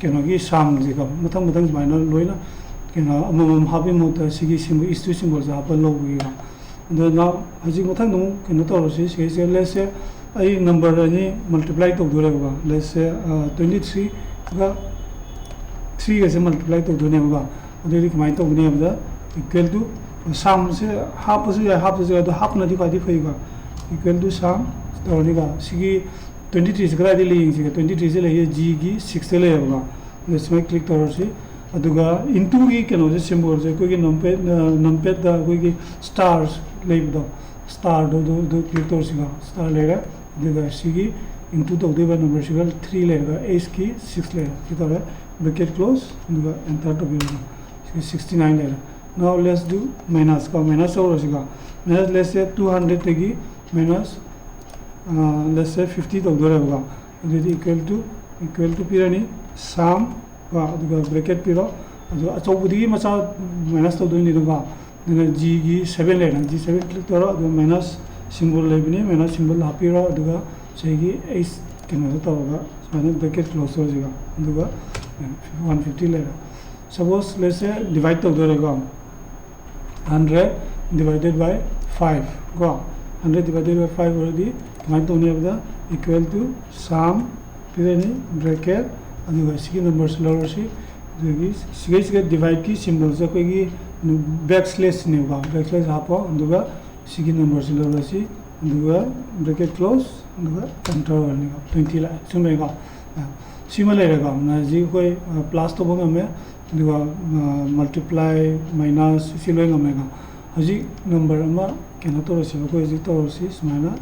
ꯀꯩꯅꯣꯒꯤ ꯁꯥꯝꯁꯤꯀꯣ, ꯃꯊꯪ ꯃꯊꯪ ꯁꯨꯃꯥꯏꯅ ꯂꯣꯏꯅ ꯀꯩꯅꯣ ꯑꯃꯃꯝ ꯍꯥꯞꯄꯒꯤ ꯃꯍꯨꯠꯇ ꯁꯤꯒꯤ ꯁꯤꯝꯕꯣꯜ, ꯏꯁꯇꯨ ꯁꯤꯝꯕꯣꯜꯁꯦ ꯍꯥꯞꯄ ꯂꯧꯕꯒꯤꯀꯣ꯫ ꯑꯗꯨꯅ ꯍꯧꯖꯤꯛ ꯃꯊꯪꯗ ꯑꯃꯨꯛ ꯀꯩꯅꯣ ꯇꯧꯔꯁꯤ꯫ ꯁꯤꯒꯩꯁꯦ, ꯂꯦꯠꯁꯦ ꯑꯩ ꯅꯝꯕꯔ ꯑꯅꯤ ꯃꯜꯇꯤꯄ꯭ꯂꯥꯏ ꯇꯧꯗꯣꯔꯦꯕꯀꯣ꯫ ꯂꯦꯠꯁꯦ ꯇ꯭ꯋꯦꯟꯇꯤ ꯊ꯭ꯔꯤꯒ ꯊ꯭ꯔꯤꯒꯁꯦ ꯃꯜꯇꯤꯄ꯭ꯂꯥꯏ ꯇꯧꯗꯣꯏꯅꯦꯕꯀꯣ꯫ ꯑꯗꯨꯗꯤ ꯀꯃꯥꯏꯅ ꯇꯧꯒꯅꯤ ꯍꯥꯏꯕꯗ, ꯏꯀ꯭ꯋꯦꯜ ꯇꯨ ꯁꯥꯝꯁꯦ ꯍꯥꯞꯄꯁꯨ ꯌꯥꯏ, ꯍꯥꯞꯄꯁꯨ ꯌꯥꯏ, ꯑꯗꯣ ꯍꯥꯞꯄꯅꯗꯤ ꯈ꯭ꯋꯥꯏꯗꯒꯤ ꯐꯩꯀꯣ꯫ ꯏꯀ꯭ꯋꯦꯜ ꯇꯨ ꯁꯥꯝ ꯇꯧꯔꯅꯤꯀꯣ꯫ ꯁꯤꯒꯤ ꯇ꯭ꯋꯦꯟꯇꯤ ꯊ꯭ꯔꯤꯁꯦ ꯀꯗꯥꯏꯗ ꯂꯩ ꯌꯦꯡꯁꯤꯒꯦ? ꯇ꯭ꯋꯦꯟꯇꯤ ꯊ꯭ꯔꯤꯁꯦ ꯂꯩꯌꯦ, ꯖꯤꯒꯤ ꯁꯤꯛꯁꯇ ꯂꯩꯌꯦꯕꯀꯣ꯫ ꯑꯗ ꯁꯨꯃꯥꯏꯅ ꯀ꯭ꯂꯤꯛ ꯇꯧꯔꯁꯤ꯫ ꯑꯗꯨꯒ ꯏꯟꯇꯨꯒꯤ ꯀꯩꯅꯣꯁꯦ, ꯁꯤꯝꯕꯣꯜꯁꯦ ꯑꯩꯈꯣꯏꯒꯤ ꯅꯝꯄꯦꯗ, ꯅꯝꯄꯦꯗꯇ ꯑꯩꯈꯣꯏꯒꯤ ꯁ꯭ꯇꯥꯔ ꯂꯩꯕꯗꯣ, ꯁ꯭ꯇꯥꯔꯗꯣ ꯑꯗꯨ, ꯑꯗꯨ ꯀ꯭ꯂꯤꯛ ꯇꯧꯔꯁꯤꯀꯣ꯫ ꯁ꯭ꯇꯥꯔ ꯂꯩꯔꯦ꯫ ꯑꯗꯨꯒ ꯁꯤꯒꯤ ꯏꯟꯇꯨ ꯇꯧꯗꯣꯏꯕ ꯅꯝꯕꯔꯁꯤꯒ ꯊ꯭ꯔꯤ ꯂꯩꯔꯒ, ꯑꯩꯆꯀꯤ ꯁꯤꯛꯁ ꯂꯩꯔꯦ꯫ ꯁꯤ ꯇꯧꯔꯦ, ꯕ꯭ꯔꯦꯀꯦꯠ ꯀ꯭ꯂꯣꯁ, ꯑꯗꯨꯒ ꯑꯦꯟꯇꯔ ꯇꯧꯕꯤꯔꯣ꯫ ꯁꯤꯒ ꯁꯤꯛꯁꯇꯤ ꯅꯥꯏꯟ ꯂꯩꯔꯦ꯫ Now let's do minus ꯀꯣ, ꯃꯥꯏꯅꯁ ꯇꯧꯔꯁꯤꯀꯣ꯫ ꯃꯥꯏꯅꯁ, ꯂꯦꯠꯁꯦ ꯇꯨ ꯍꯟꯗ꯭ꯔꯦꯗꯇꯒꯤ ꯃꯥꯏꯅꯁ, ꯂꯦꯠꯁꯦ ꯐꯤꯐꯇꯤ ꯇꯧꯗꯣꯔꯦꯕꯀꯣ꯫ ꯑꯗꯨꯗꯤ ꯏꯀ꯭ꯋꯦꯜ ꯇꯨ, ꯏꯀ꯭ꯋꯦꯜ ꯇꯨ ꯄꯤꯔꯅꯤ, ꯁꯥꯝ ꯀꯣ, ꯑꯗꯨꯒ ꯕ꯭ꯔꯦꯀꯦꯠ ꯄꯤꯔꯣ꯫ ꯑꯗꯨ ꯑꯆꯧꯕꯗꯒꯤ ꯃꯆꯥ ꯃꯥꯏꯅꯁ ꯇꯧꯗꯣꯏꯅꯤꯗꯀꯣ꯫ ꯑꯗꯨꯅ ꯖꯤꯒꯤ ꯁꯕꯦꯟ ꯂꯩꯔꯦ, ꯖꯤ ꯁꯕꯦꯟ ꯀ꯭ꯂꯤꯛ ꯇꯧꯔꯣ꯫ ꯑꯗꯨꯒ ꯃꯥꯏꯅꯁ ꯁꯤꯝꯕꯣꯜ ꯂꯩꯕꯅꯤ, ꯃꯥꯏꯅꯁ ꯁꯤꯝꯕꯣꯜ ꯍꯥꯞꯄꯤꯔꯣ꯫ ꯑꯗꯨꯒ ꯁꯤꯒꯤ ꯑꯩꯆ ꯀꯩꯅꯣꯗ ꯇꯧꯔꯒ ꯁꯨꯃꯥꯏꯅ ꯕ꯭ꯔꯦꯀꯦꯠ ꯀ꯭ꯂꯣꯁ ꯇꯧꯔꯁꯤꯀꯣ꯫ ꯑꯗꯨꯒ ꯋꯥꯟ ꯐꯤꯐꯇꯤ ꯂꯩꯔꯦ꯫ ꯁꯄꯣꯁ, ꯂꯦꯠꯁꯦ ꯗꯤꯚꯥꯏꯠ ꯇꯧꯗꯣꯔꯦꯀꯣ꯫ ꯍꯟꯗ꯭ꯔꯦꯠ ꯗꯤꯚꯥꯏꯗꯦꯠ ꯕꯥꯏ ꯐꯥꯏꯚ ꯀꯣ꯫ ꯍꯟꯗ꯭ꯔꯦꯠ ꯗꯤꯚꯥꯏꯗꯦꯠ ꯕꯥꯏ ꯐꯥꯏꯚ ꯑꯣꯏꯔꯗꯤ ꯀꯃꯥꯏꯅ ꯇꯧꯅꯤ ꯍꯥꯏꯕꯗ, ꯏꯀ꯭ꯋꯦꯜ ꯇꯨ ꯁꯥꯝ ꯄꯤꯔꯅꯤ, ꯕ꯭ꯔꯦꯀꯦꯠ, ꯑꯗꯨꯒ ꯁꯤꯒꯤ ꯅꯝꯕꯔꯁꯤ ꯂꯧꯔꯁꯤ꯫ ꯑꯗꯨꯗꯒꯤ ꯁꯤꯒꯩꯁꯤꯒ ꯗꯤꯚꯥꯏꯠꯀꯤ ꯁꯤꯝꯕꯜꯁꯦ ꯑꯩꯈꯣꯏꯒꯤ ꯕꯦꯛ ꯁ꯭ꯂꯦꯁꯅꯦꯕꯀꯣ, ꯕꯦꯛ ꯁ꯭ꯂꯦꯁ ꯍꯥꯞꯄꯣ꯫ ꯑꯗꯨꯒ ꯁꯤꯒꯤ ꯅꯝꯕꯔꯁꯤ ꯂꯧꯔꯁꯤ, ꯑꯗꯨꯒ ꯕ꯭ꯔꯦꯀꯦꯠ ꯀ꯭ꯂꯣꯁ, ꯑꯗꯨꯒ ꯑꯦꯟꯇꯔ ꯑꯣꯏꯔꯅꯤꯀꯣ꯫ ꯇ꯭ꯋꯦꯟꯇꯤ ꯂꯥꯛꯑꯦ, ꯁꯨꯝ ꯂꯩꯀꯣ꯫ ꯑ, ꯁꯤꯃ ꯂꯩꯔꯦꯀꯣ꯫ ꯍꯧꯖꯤꯛ ꯑꯩꯈꯣꯏ, ꯑ, ꯄ꯭ꯂꯁ ꯇꯧꯕ ꯉꯝꯃꯦ, ꯑꯗꯨꯒ, ꯑ, ꯃꯜꯇꯤꯄ꯭ꯂꯥꯏ, ꯃꯥꯏꯅꯁ, ꯁꯤ ꯂꯣꯏ ꯉꯝꯃꯦꯀꯣ꯫ ꯍꯧꯖꯤꯛ ꯅꯝꯕꯔ ꯑꯃ ꯀꯩꯅꯣ ꯇꯧꯔꯁꯦꯕ, ꯑꯩꯈꯣꯏ ꯍꯧꯖꯤꯛ ꯇꯧꯔꯁꯤ ꯁꯨꯃꯥꯏꯅ꯫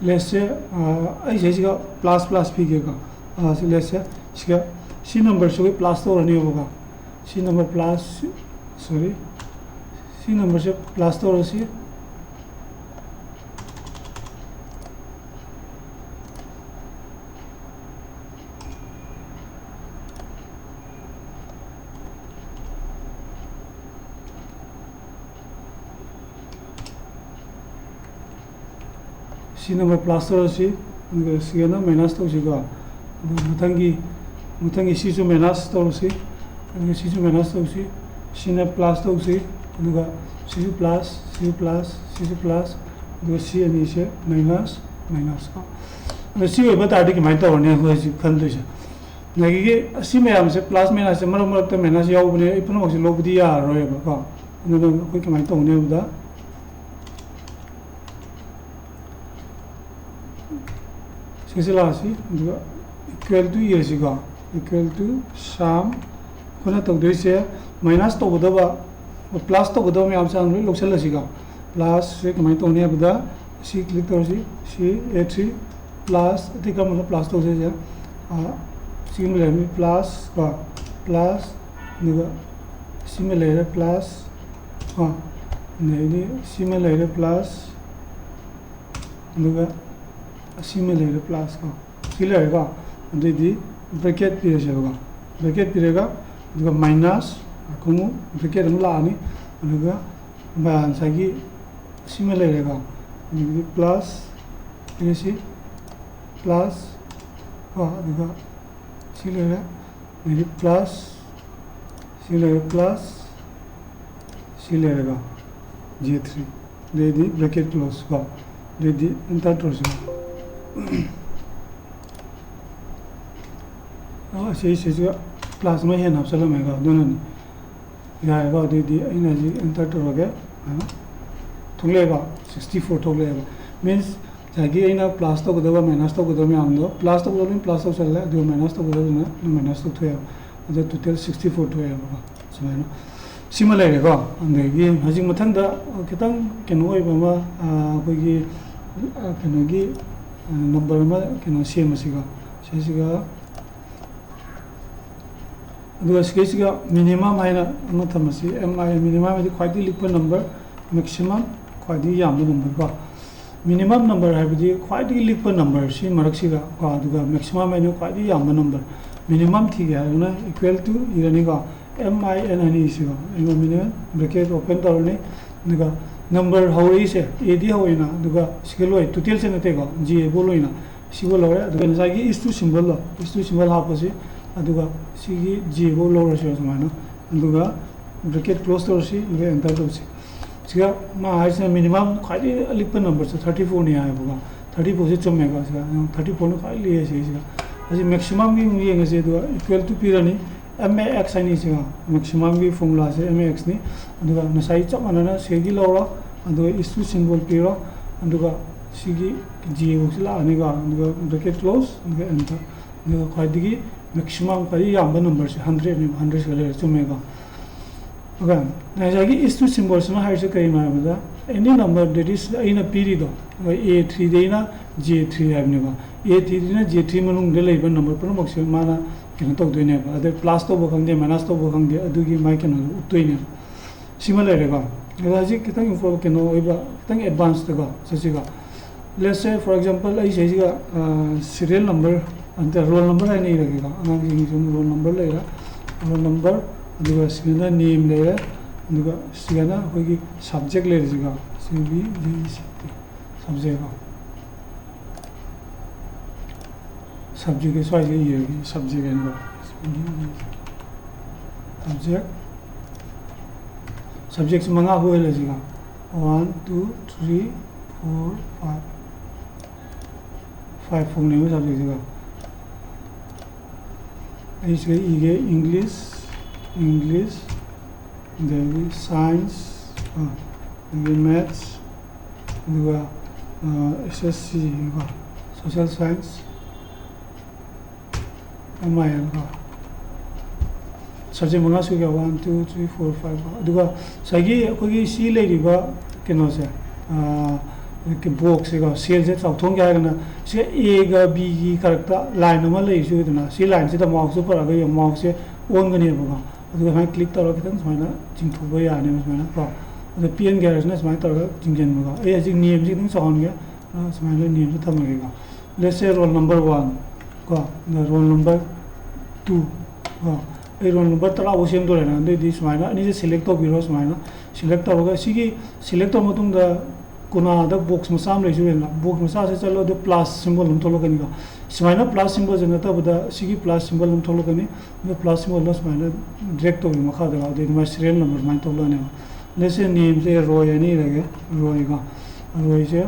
ꯂꯦꯠꯁꯦ, ꯑ, ꯑꯩ ꯁꯤꯁꯤꯒ ꯄ꯭ꯂꯁ ꯄ꯭ꯂꯁ ꯄꯤꯒꯦꯀꯣ꯫ ꯑ, ꯁꯤ ꯂꯦꯠꯁꯦ ꯁꯤꯒ, ꯁꯤ ꯅꯝꯕꯔꯁꯤꯒ ꯄ꯭ꯂꯁ ꯇꯧꯔꯅꯦꯕꯀꯣ꯫ ꯁꯤ ꯅꯝꯕꯔ ꯄ꯭ꯂꯁ, ꯁꯣꯔꯤ, ꯁꯤ ꯅꯝꯕꯔꯁꯦ ꯄ꯭ꯂꯁ ꯇꯧꯔꯁꯤ꯫ ꯁꯤ ꯅꯝꯕꯔ ꯄ꯭ꯂꯁ ꯇꯧꯔꯁꯤ꯫ ꯑꯗꯨꯒ ꯁꯤꯒꯅ ꯃꯥꯏꯅꯁ ꯇꯧꯁꯤꯀꯣ꯫ ꯑꯗꯨꯒ ꯃꯊꯪꯒꯤ, ꯃꯊꯪꯒꯤ ꯁꯤꯁꯨ ꯃꯥꯏꯅꯁ ꯇꯧꯔꯁꯤ꯫ ꯑꯗꯨꯒ ꯁꯤꯁꯨ ꯃꯥꯏꯅꯁ ꯇꯧꯁꯤ꯫ ꯁꯤꯅ ꯄ꯭ꯂꯁ ꯇꯧꯁꯤ꯫ ꯑꯗꯨꯒ ꯁꯤꯁꯨ ꯄ꯭ꯂꯁ, ꯁꯤꯁꯨ ꯄ꯭ꯂꯁ, ꯁꯤꯁꯨ ꯄ꯭ꯂꯁ꯫ ꯑꯗꯨꯒ ꯁꯤ ꯑꯅꯤꯁꯦ ꯃꯥꯏꯅꯁ, ꯃꯥꯏꯅꯁ ꯀꯣ꯫ ꯑꯗꯣ ꯁꯤ ꯑꯣꯏꯕ ꯇꯥꯔꯗꯤ ꯀꯃꯥꯏꯅ ꯇꯧꯔꯅꯤ ꯑꯩꯈꯣꯏ ꯍꯧꯖꯤꯛ ꯈꯟꯗꯣꯏꯁꯦ? ꯉꯁꯥꯏꯒꯤ ꯑꯁꯤ ꯃꯌꯥꯝꯁꯦ ꯄ꯭ꯂꯁ ꯃꯥꯏꯅꯁꯁꯦ ꯃꯔꯛ ꯃꯔꯛꯇ ꯃꯥꯏꯅꯁ ꯌꯥꯎꯕꯅꯦ, ꯑꯩ ꯄꯨꯝꯅꯃꯛꯁꯦ ꯂꯧꯕꯗꯤ ꯌꯥꯔꯔꯣꯏꯕꯀꯣ꯫ ꯑꯗꯨꯅ ꯑꯩꯈꯣꯏ ꯀꯃꯥꯏꯅ ꯇꯧꯅꯤ ꯍꯥꯏꯕꯗ, ꯁꯤꯁꯦ ꯂꯥꯛꯑꯁꯤ, ꯑꯗꯨꯒ ꯏꯀ꯭ꯋꯦꯜ ꯇꯨ ꯏꯔꯁꯤꯀꯣ꯫ ꯏꯀ꯭ꯋꯦꯜ ꯇꯨ ꯁꯝ, ꯑꯩꯈꯣꯏꯅ ꯇꯧꯗꯣꯏꯁꯦ ꯃꯥꯏꯅꯁ ꯇꯧꯒꯗꯕ, ꯄ꯭ꯂꯁ ꯇꯧꯒꯗꯕ ꯃꯌꯥꯝꯁꯦ ꯍꯥꯟꯅ ꯂꯣꯏ ꯂꯧꯁꯜꯂꯁꯤꯀꯣ꯫ ꯄ꯭ꯂꯁꯁꯦ ꯀꯃꯥꯏꯅ ꯇꯧꯅꯤ ꯍꯥꯏꯕꯗ, ꯁꯤ ꯀ꯭ꯂꯤꯛ ꯇꯧꯔꯁꯤ, ꯁꯤ ꯑꯦ ꯊ꯭ꯔꯤ ꯄ꯭ꯂꯁ, ꯑꯇꯩ ꯀꯔꯝꯕꯅ ꯄ꯭ꯂꯁ ꯇꯧꯁꯦ ꯍꯥꯏꯁꯦ? ꯑꯥ, ꯁꯤꯒꯤ ꯑꯃ ꯂꯩꯔꯝꯃꯤ, ꯄ꯭ꯂꯁ ꯀꯣ, ꯄ꯭ꯂꯁ, ꯑꯗꯨꯒ ꯁꯤꯃ ꯂꯩꯔꯦ ꯄ꯭ꯂꯁ ꯀꯣ, ꯑꯗꯩꯗꯤ ꯁꯤꯃ ꯂꯩꯔꯦ ꯄ꯭ꯂꯁ, ꯑꯗꯨꯒ ꯑꯁꯤꯃ ꯂꯩꯔꯦ ꯄ꯭ꯂꯁ ꯀꯣ, ꯁꯤ ꯂꯩꯔꯦꯀꯣ꯫ ꯑꯗꯨꯏꯗꯤ ꯕ꯭ꯔꯦꯀꯦꯠ ꯄꯤꯔꯁꯦꯕꯀꯣ, ꯕ꯭ꯔꯦꯀꯦꯠ ꯄꯤꯔꯒ, ꯑꯗꯨꯒ ꯃꯥꯏꯅꯁ, ꯈꯣꯡꯎꯞ ꯕ꯭ꯔꯦꯀꯦꯠ ꯑꯃ ꯂꯥꯛꯑꯅꯤ꯫ ꯑꯗꯨꯒ ꯉꯁꯥꯏꯒꯤ ꯁꯤꯃ ꯂꯩꯔꯦꯀꯣ, ꯑꯗꯒꯤꯗꯤ ꯄ꯭ꯂꯁ, ꯑꯗꯒꯤ ꯁꯤ ꯄ꯭ꯂꯁ ꯀꯣ, ꯑꯗꯨꯒ ꯁꯤ ꯂꯩꯔꯦ, ꯑꯗꯒꯤ ꯄ꯭ꯂꯁ, ꯁꯤ ꯂꯩꯔꯦ ꯄ꯭ꯂꯁ, ꯁꯤ ꯂꯩꯔꯦꯀꯣ, ꯖꯦ ꯊ꯭ꯔꯤ꯫ ꯑꯗꯩꯗꯤ ꯕ꯭ꯔꯦꯀꯦꯠ ꯀ꯭ꯂꯣꯁ ꯀꯣ, ꯑꯗꯩꯗꯤ ꯑꯦꯟꯇꯔ ꯇꯧꯔꯁꯤꯀꯣ꯫ ꯑꯣ, ꯑꯁꯤꯁꯤꯁꯨ ꯄ꯭ꯂꯁ ꯑꯃ ꯍꯦꯟꯅ ꯍꯥꯞꯆꯜꯂꯝꯃꯦꯀꯣ, ꯑꯗꯨꯅꯅꯤ꯫ ꯌꯥꯔꯦꯀꯣ, ꯑꯗꯨꯏꯗꯤ ꯑꯩꯅ ꯍꯧꯖꯤꯛ ꯑꯦꯟꯇꯔ ꯇꯧꯔꯒꯦ꯫ ꯑ, ꯊꯣꯛꯂꯛꯑꯦꯀꯣ, ꯁꯤꯛꯁꯇꯤ ꯐꯣꯔ ꯊꯣꯛꯂꯛꯑꯦꯕ꯫ ꯃꯤꯟꯁ, ꯉꯁꯥꯏꯒꯤ ꯑꯩꯅ ꯄ꯭ꯂꯁ ꯇꯧꯒꯗꯕ, ꯃꯥꯏꯅꯁ ꯇꯧꯒꯗꯕ ꯃꯌꯥꯝꯗꯣ, ꯄ꯭ꯂꯁ ꯇꯧꯒꯗꯕꯅ ꯄ꯭ꯂꯁ ꯇꯧꯁꯜꯂꯦ, ꯑꯗꯨꯒ ꯃꯥꯏꯅꯁ ꯇꯧꯒꯗꯕꯗꯨꯅ ꯃꯥꯏꯅꯁ ꯇꯧꯊꯣꯛꯑꯦꯕ꯫ ꯑꯗ ꯇꯣꯇꯦꯜ ꯁꯤꯛꯁꯇꯤ ꯐꯣꯔ ꯊꯣꯛꯑꯦꯕꯀꯣ, ꯁꯨꯃꯥꯏꯅ꯫ ꯁꯤꯃ ꯂꯩꯔꯦꯀꯣ꯫ ꯑꯗꯒꯤ ꯍꯧꯖꯤꯛ ꯃꯊꯪꯗ ꯈꯤꯇꯪ ꯀꯩꯅꯣ ꯑꯣꯏꯕ ꯑꯃ, ꯑ, ꯑꯩꯈꯣꯏꯒꯤ, ꯑ, ꯀꯩꯅꯣꯒꯤ, ꯑ, ꯅꯝꯕꯔ ꯑꯃ ꯀꯩꯅꯣ ꯁꯦꯝꯃꯁꯤꯀꯣ꯫ ꯁꯤꯁꯤꯒ, ꯑꯗꯨꯒ ꯁꯤꯒꯩꯁꯤꯒ ꯃꯤꯅꯤꯃꯝ ꯍꯥꯏꯅ ꯑꯃ ꯊꯝꯃꯁꯤ꯫ ꯑꯦꯝ ꯑꯥꯏ, ꯃꯤꯅꯤꯃꯝ ꯍꯥꯏꯗꯤ ꯈ꯭ꯋꯥꯏꯗꯒꯤ ꯂꯤꯛꯄ ꯅꯝꯕꯔ, ꯃꯦꯛꯁꯤꯃꯝ ꯈ꯭ꯋꯥꯏꯗꯒꯤ ꯌꯥꯝꯕ ꯅꯝꯕꯔ ꯀꯣ꯫ ꯃꯤꯅꯤꯃꯝ ꯅꯝꯕꯔ ꯍꯥꯏꯕꯗꯤ ꯈ꯭ꯋꯥꯏꯗꯒꯤ ꯂꯤꯛꯄ ꯅꯝꯕꯔ ꯁꯤ ꯃꯔꯛꯁꯤꯒ ꯀꯣ, ꯑꯗꯨꯒ ꯃꯦꯛꯁꯤꯃꯝ ꯍꯥꯏꯅ ꯈ꯭ꯋꯥꯏꯗꯒꯤ ꯌꯥꯝꯕ ꯅꯝꯕꯔ꯫ ꯃꯤꯅꯤꯃꯝ ꯊꯤꯒꯦ ꯍꯥꯏꯔꯒꯅ ꯏꯀ꯭ꯋꯦꯜ ꯇꯨ ꯏꯔꯅꯤꯀꯣ, ꯑꯦꯝ ꯑꯥꯏ ꯑꯦꯟ ꯍꯥꯏꯅ ꯏꯁꯤꯀꯣ, ꯑꯗꯨꯒ ꯃꯤꯅꯤꯃꯝ ꯕ꯭ꯔꯦꯀꯦꯠ ꯑꯣꯄꯟ ꯇꯧꯔꯅꯤ꯫ ꯑꯗꯨꯒ ꯅꯝꯕꯔ ꯍꯧꯔꯛꯏꯁꯦ ꯑꯦꯗꯒꯤ ꯍꯧꯔꯛꯏꯅ, ꯑꯗꯨꯒ ꯁꯤꯒ ꯂꯣꯏ, ꯇꯣꯇꯦꯜꯁꯦ ꯅꯠꯇꯦꯀꯣ, ꯖꯦ ꯐꯥꯎ ꯂꯣꯏꯅ꯫ ꯁꯤꯕꯨ ꯂꯧꯔꯦ꯫ ꯑꯗꯨꯒ ꯉꯁꯥꯏꯒꯤ is to symbol ꯗꯣ, is to symbol ꯍꯥꯞꯄꯁꯤ, ꯑꯗꯨꯒ ꯁꯤꯒꯤ J ꯐꯧ ꯂꯧꯔꯁꯤ ꯁꯨꯃꯥꯏꯅ, ꯑꯗꯨꯒ bracket close ꯇꯧꯔꯁꯤ, ꯑꯗꯨꯒ enter ꯇꯧꯁꯤ꯫ ꯁꯤꯒ ꯃꯥ ꯍꯥꯏꯁꯤꯅ minimum ꯈ꯭ꯋꯥꯏꯗꯒꯤ ꯑꯂꯤꯛꯄ number ꯁꯦ thirty four ꯅꯤ ꯍꯥꯏꯌꯦꯕꯀꯣ꯫ Thirty four ꯁꯦ ꯆꯨꯝꯃꯦꯀꯣ꯫ ꯁꯤꯒ thirty four ꯅ ꯈ꯭ꯋꯥꯏ ꯂꯤꯛꯑꯦ ꯁꯤꯒꯤꯁꯤꯒ꯫ ꯑꯁꯤ maximum ꯒꯤ ꯑꯃꯨꯛ ꯌꯦꯡꯉꯁꯤ꯫ ꯑꯗꯨꯒ equal to ꯄꯤꯔꯅꯤ, M A X ꯍꯥꯏꯅꯤ꯫ ꯁꯤꯒ maximum ꯒꯤ formula say M A X ꯅꯤ꯫ ꯑꯗꯨꯒ ꯉꯁꯥꯏ ꯆꯞ ꯃꯥꯟꯅꯅ ꯁꯤꯒꯤ ꯂꯧꯔꯣ, ꯑꯗꯨꯒ is to symbol ꯄꯤꯔꯣ, ꯑꯗꯨꯒ ꯁꯤꯒꯤ J ꯐꯧꯁꯤ ꯂꯥꯛꯑꯅꯤꯀꯣ꯫ ꯑꯗꯨꯒ bracket close, ꯑꯗꯨꯒ enter꯫ ꯑꯗꯨꯒ ꯈ꯭ꯋꯥꯏꯗꯒꯤ maximum, ꯈ꯭ꯋꯥꯏꯗꯒꯤ ꯌꯥꯝꯕ number ꯁꯦ hundred ꯅꯦꯕ, hundred ꯁꯤꯗ ꯂꯩꯔꯦ, ꯆꯨꯝꯃꯦꯀꯣ꯫ ꯑꯗꯨꯒ ꯉꯁꯥꯏꯒꯤ is to symbol ꯁꯤꯅ ꯍꯥꯏꯔꯤꯁꯦ ꯀꯔꯤꯅꯣ ꯍꯥꯏꯕꯗ, any number that is, ꯑꯩꯅ ꯄꯤꯔꯤꯗꯣ, ꯑꯩꯈꯣꯏ A three ꯗꯩꯅ J three ꯍꯥꯏꯕꯅꯦꯕ꯫ A three ꯗꯩꯅ J three ꯃꯅꯨꯡꯗ ꯂꯩꯕ number ꯄꯨꯝꯅꯃꯛꯁꯦ ꯃꯥꯅ ꯀꯩꯅꯣ ꯇꯧꯗꯣꯏꯅꯦꯕ꯫ ꯑꯗꯩ plus ꯇꯧꯕ ꯈꯪꯗꯦ, minus ꯇꯧꯕ ꯈꯪꯗꯦ, ꯑꯗꯨꯒꯤ ꯃꯥꯏ ꯀꯩꯅꯣꯗꯣ ꯎꯠꯇꯣꯏꯅꯦꯕ꯫ ꯁꯤꯃ ꯂꯩꯔꯦꯀꯣ꯫ ꯑꯗꯣ ꯍꯧꯖꯤꯛ ꯈꯤꯇꯪ info-, ꯀꯩꯅꯣ ꯑꯣꯏꯕ, ꯈꯤꯇꯪ advance ꯇꯀꯣ ꯆꯠꯁꯤꯀꯣ꯫ Let's say, for example, ꯑꯩ ꯁꯤꯁꯤꯒ, ꯑ, serial number, ꯅꯠꯇꯦ, roll number ꯍꯥꯏꯅ ꯏꯔꯒꯦꯀꯣ꯫ ꯑꯉꯥꯡꯁꯤꯡꯒꯤ ꯁꯨꯝ roll number ꯂꯩꯔꯦ, roll number, ꯑꯗꯨꯒ ꯁꯤꯒꯅ name ꯂꯩꯔꯦ, ꯑꯗꯨꯒ ꯁꯤꯒꯅ ꯑꯩꯈꯣꯏꯒꯤ subject ꯂꯩꯔꯤꯁꯤꯀꯣ꯫ C B D C T, subject ꯀꯣ꯫ Subject ꯀꯤ ꯁ꯭ꯋꯥꯏꯁꯤꯗ ꯏꯔꯒꯦ, subject ꯍꯥꯏꯅꯀꯣ꯫ Subject, subject ꯁꯤ ꯃꯉꯥ ꯑꯣꯏꯍꯜꯂꯁꯤꯀꯣ꯫ One, two, three, four, five, five ꯐꯥꯎꯅꯦꯕ subject ꯁꯤꯀꯣ꯫ ꯑꯩ ꯁꯤꯗ ꯏꯒꯦ, English, English, ꯑꯗꯒꯤ science, ꯑ, ꯑꯗꯒꯤ maths, ꯑꯗꯨꯒ, ꯑ, S S C ꯀꯣ, social science, M I L ꯀꯣ꯫ Subject ꯃꯉꯥ ꯁꯨꯏꯀꯣ, one, two, three, four, five ꯀꯣ꯫ ꯑꯗꯨꯒ ꯉꯁꯥꯏꯒꯤ ꯑꯩꯈꯣꯏꯒꯤ ꯁꯤ ꯂꯩꯔꯤꯕ ꯀꯩꯅꯣꯁꯦ, ꯑ, box ꯁꯦꯀꯣ, cell ꯁꯦ ꯆꯥꯎꯊꯣꯛꯍꯟꯒꯦ ꯍꯥꯏꯔꯒꯅ ꯁꯤꯒ A ꯒ B ꯒꯤ ꯀꯔꯛꯇ line ꯑꯃ ꯂꯩꯔꯤꯁꯤ ꯎꯏꯗꯅ, ꯁꯤ line ꯁꯤꯗ mouse ꯁꯦ ꯄꯨꯔꯛꯑꯒ ꯌꯦꯡꯉꯣ, mouse ꯁꯦ ꯑꯣꯟꯒꯅꯦꯕꯀꯣ꯫ ꯑꯗꯨꯒ ꯁꯨꯃꯥꯏꯅ click ꯇꯧꯔꯒ ꯈꯤꯇꯪ ꯁꯨꯃꯥꯏꯅ ꯆꯤꯡꯊꯣꯛꯄ ꯌꯥꯅꯦꯕ ꯁꯨꯃꯥꯏꯅ ꯀꯣ꯫ ꯑꯗ ꯄꯦꯟꯒꯦ ꯍꯥꯏꯔꯁꯤꯅ ꯁꯨꯃꯥꯏꯅ ꯇꯧꯔꯒ ꯆꯤꯡꯁꯤꯟꯕꯀꯣ꯫ ꯑꯩ ꯍꯧꯖꯤꯛ name ꯁꯦ ꯈꯤꯇꯪ ꯆꯥꯎꯍꯟꯒꯦ꯫ ꯑ, ꯁꯨꯃꯥꯏꯅ name ꯁꯦ ꯊꯝꯃꯒꯦꯀꯣ꯫ Let's say roll number one ꯀꯣ, ꯑꯗ roll number two ꯀꯣ꯫ ꯑꯩ roll number ꯇꯔꯥ ꯐꯥꯎ ꯁꯦꯝꯗꯣꯔꯦꯅ꯫ ꯑꯗꯨꯑꯣꯏꯗꯤ ꯁꯨꯃꯥꯏꯅ ꯑꯅꯤꯁꯦ select ꯇꯧꯕꯤꯔꯣ꯫ ꯁꯨꯃꯥꯏꯅ select ꯇꯧꯔꯒ ꯁꯤꯒꯤ select ꯇꯧꯔ ꯃꯇꯨꯡꯗ ꯀꯣꯅꯥꯗ ꯕꯣꯛꯁ ꯃꯆꯥ ꯑꯃ ꯂꯩꯖꯔꯦꯗꯅ, ꯕꯣꯛꯁ ꯃꯆꯥꯁꯦ ꯆꯠꯂꯣ, ꯑꯗꯨ ꯄ꯭ꯂꯁ ꯁꯤꯝꯕꯣꯜ ꯑꯃ ꯊꯣꯛꯂꯛꯀꯅꯤꯀꯣ꯫ ꯁꯨꯃꯥꯏꯅ ꯄ꯭ꯂꯁ ꯁꯤꯝꯕꯣꯜꯁꯦ ꯅꯠꯇꯕꯗ ꯁꯤꯒꯤ ꯄ꯭ꯂꯁ ꯁꯤꯝꯕꯣꯜ ꯑꯃ ꯊꯣꯛꯂꯛꯀꯅꯤ꯫ ꯑꯗꯨ ꯄ꯭ꯂꯁ ꯁꯤꯝꯕꯣꯜꯗꯣ ꯁꯨꯃꯥꯏꯅ ꯗ꯭ꯔꯦꯒ ꯇꯧꯕꯤ ꯃꯈꯥꯗ, ꯑꯗꯨꯗꯩ ꯑꯗꯨꯃꯥꯏꯅ ꯁꯤꯔꯤꯌꯦꯜ ꯅꯝꯕꯔ ꯁꯨꯃꯥꯏꯅ ꯊꯣꯛꯂꯛꯑꯅꯦꯕ꯫ ꯂꯦꯠꯁ ꯁꯦ ꯅꯦꯝꯁꯦ ꯔꯣꯏ ꯑꯅꯤ ꯏꯔꯒꯦ, ꯔꯣꯏꯀꯣ꯫ ꯔꯣꯏꯁꯦ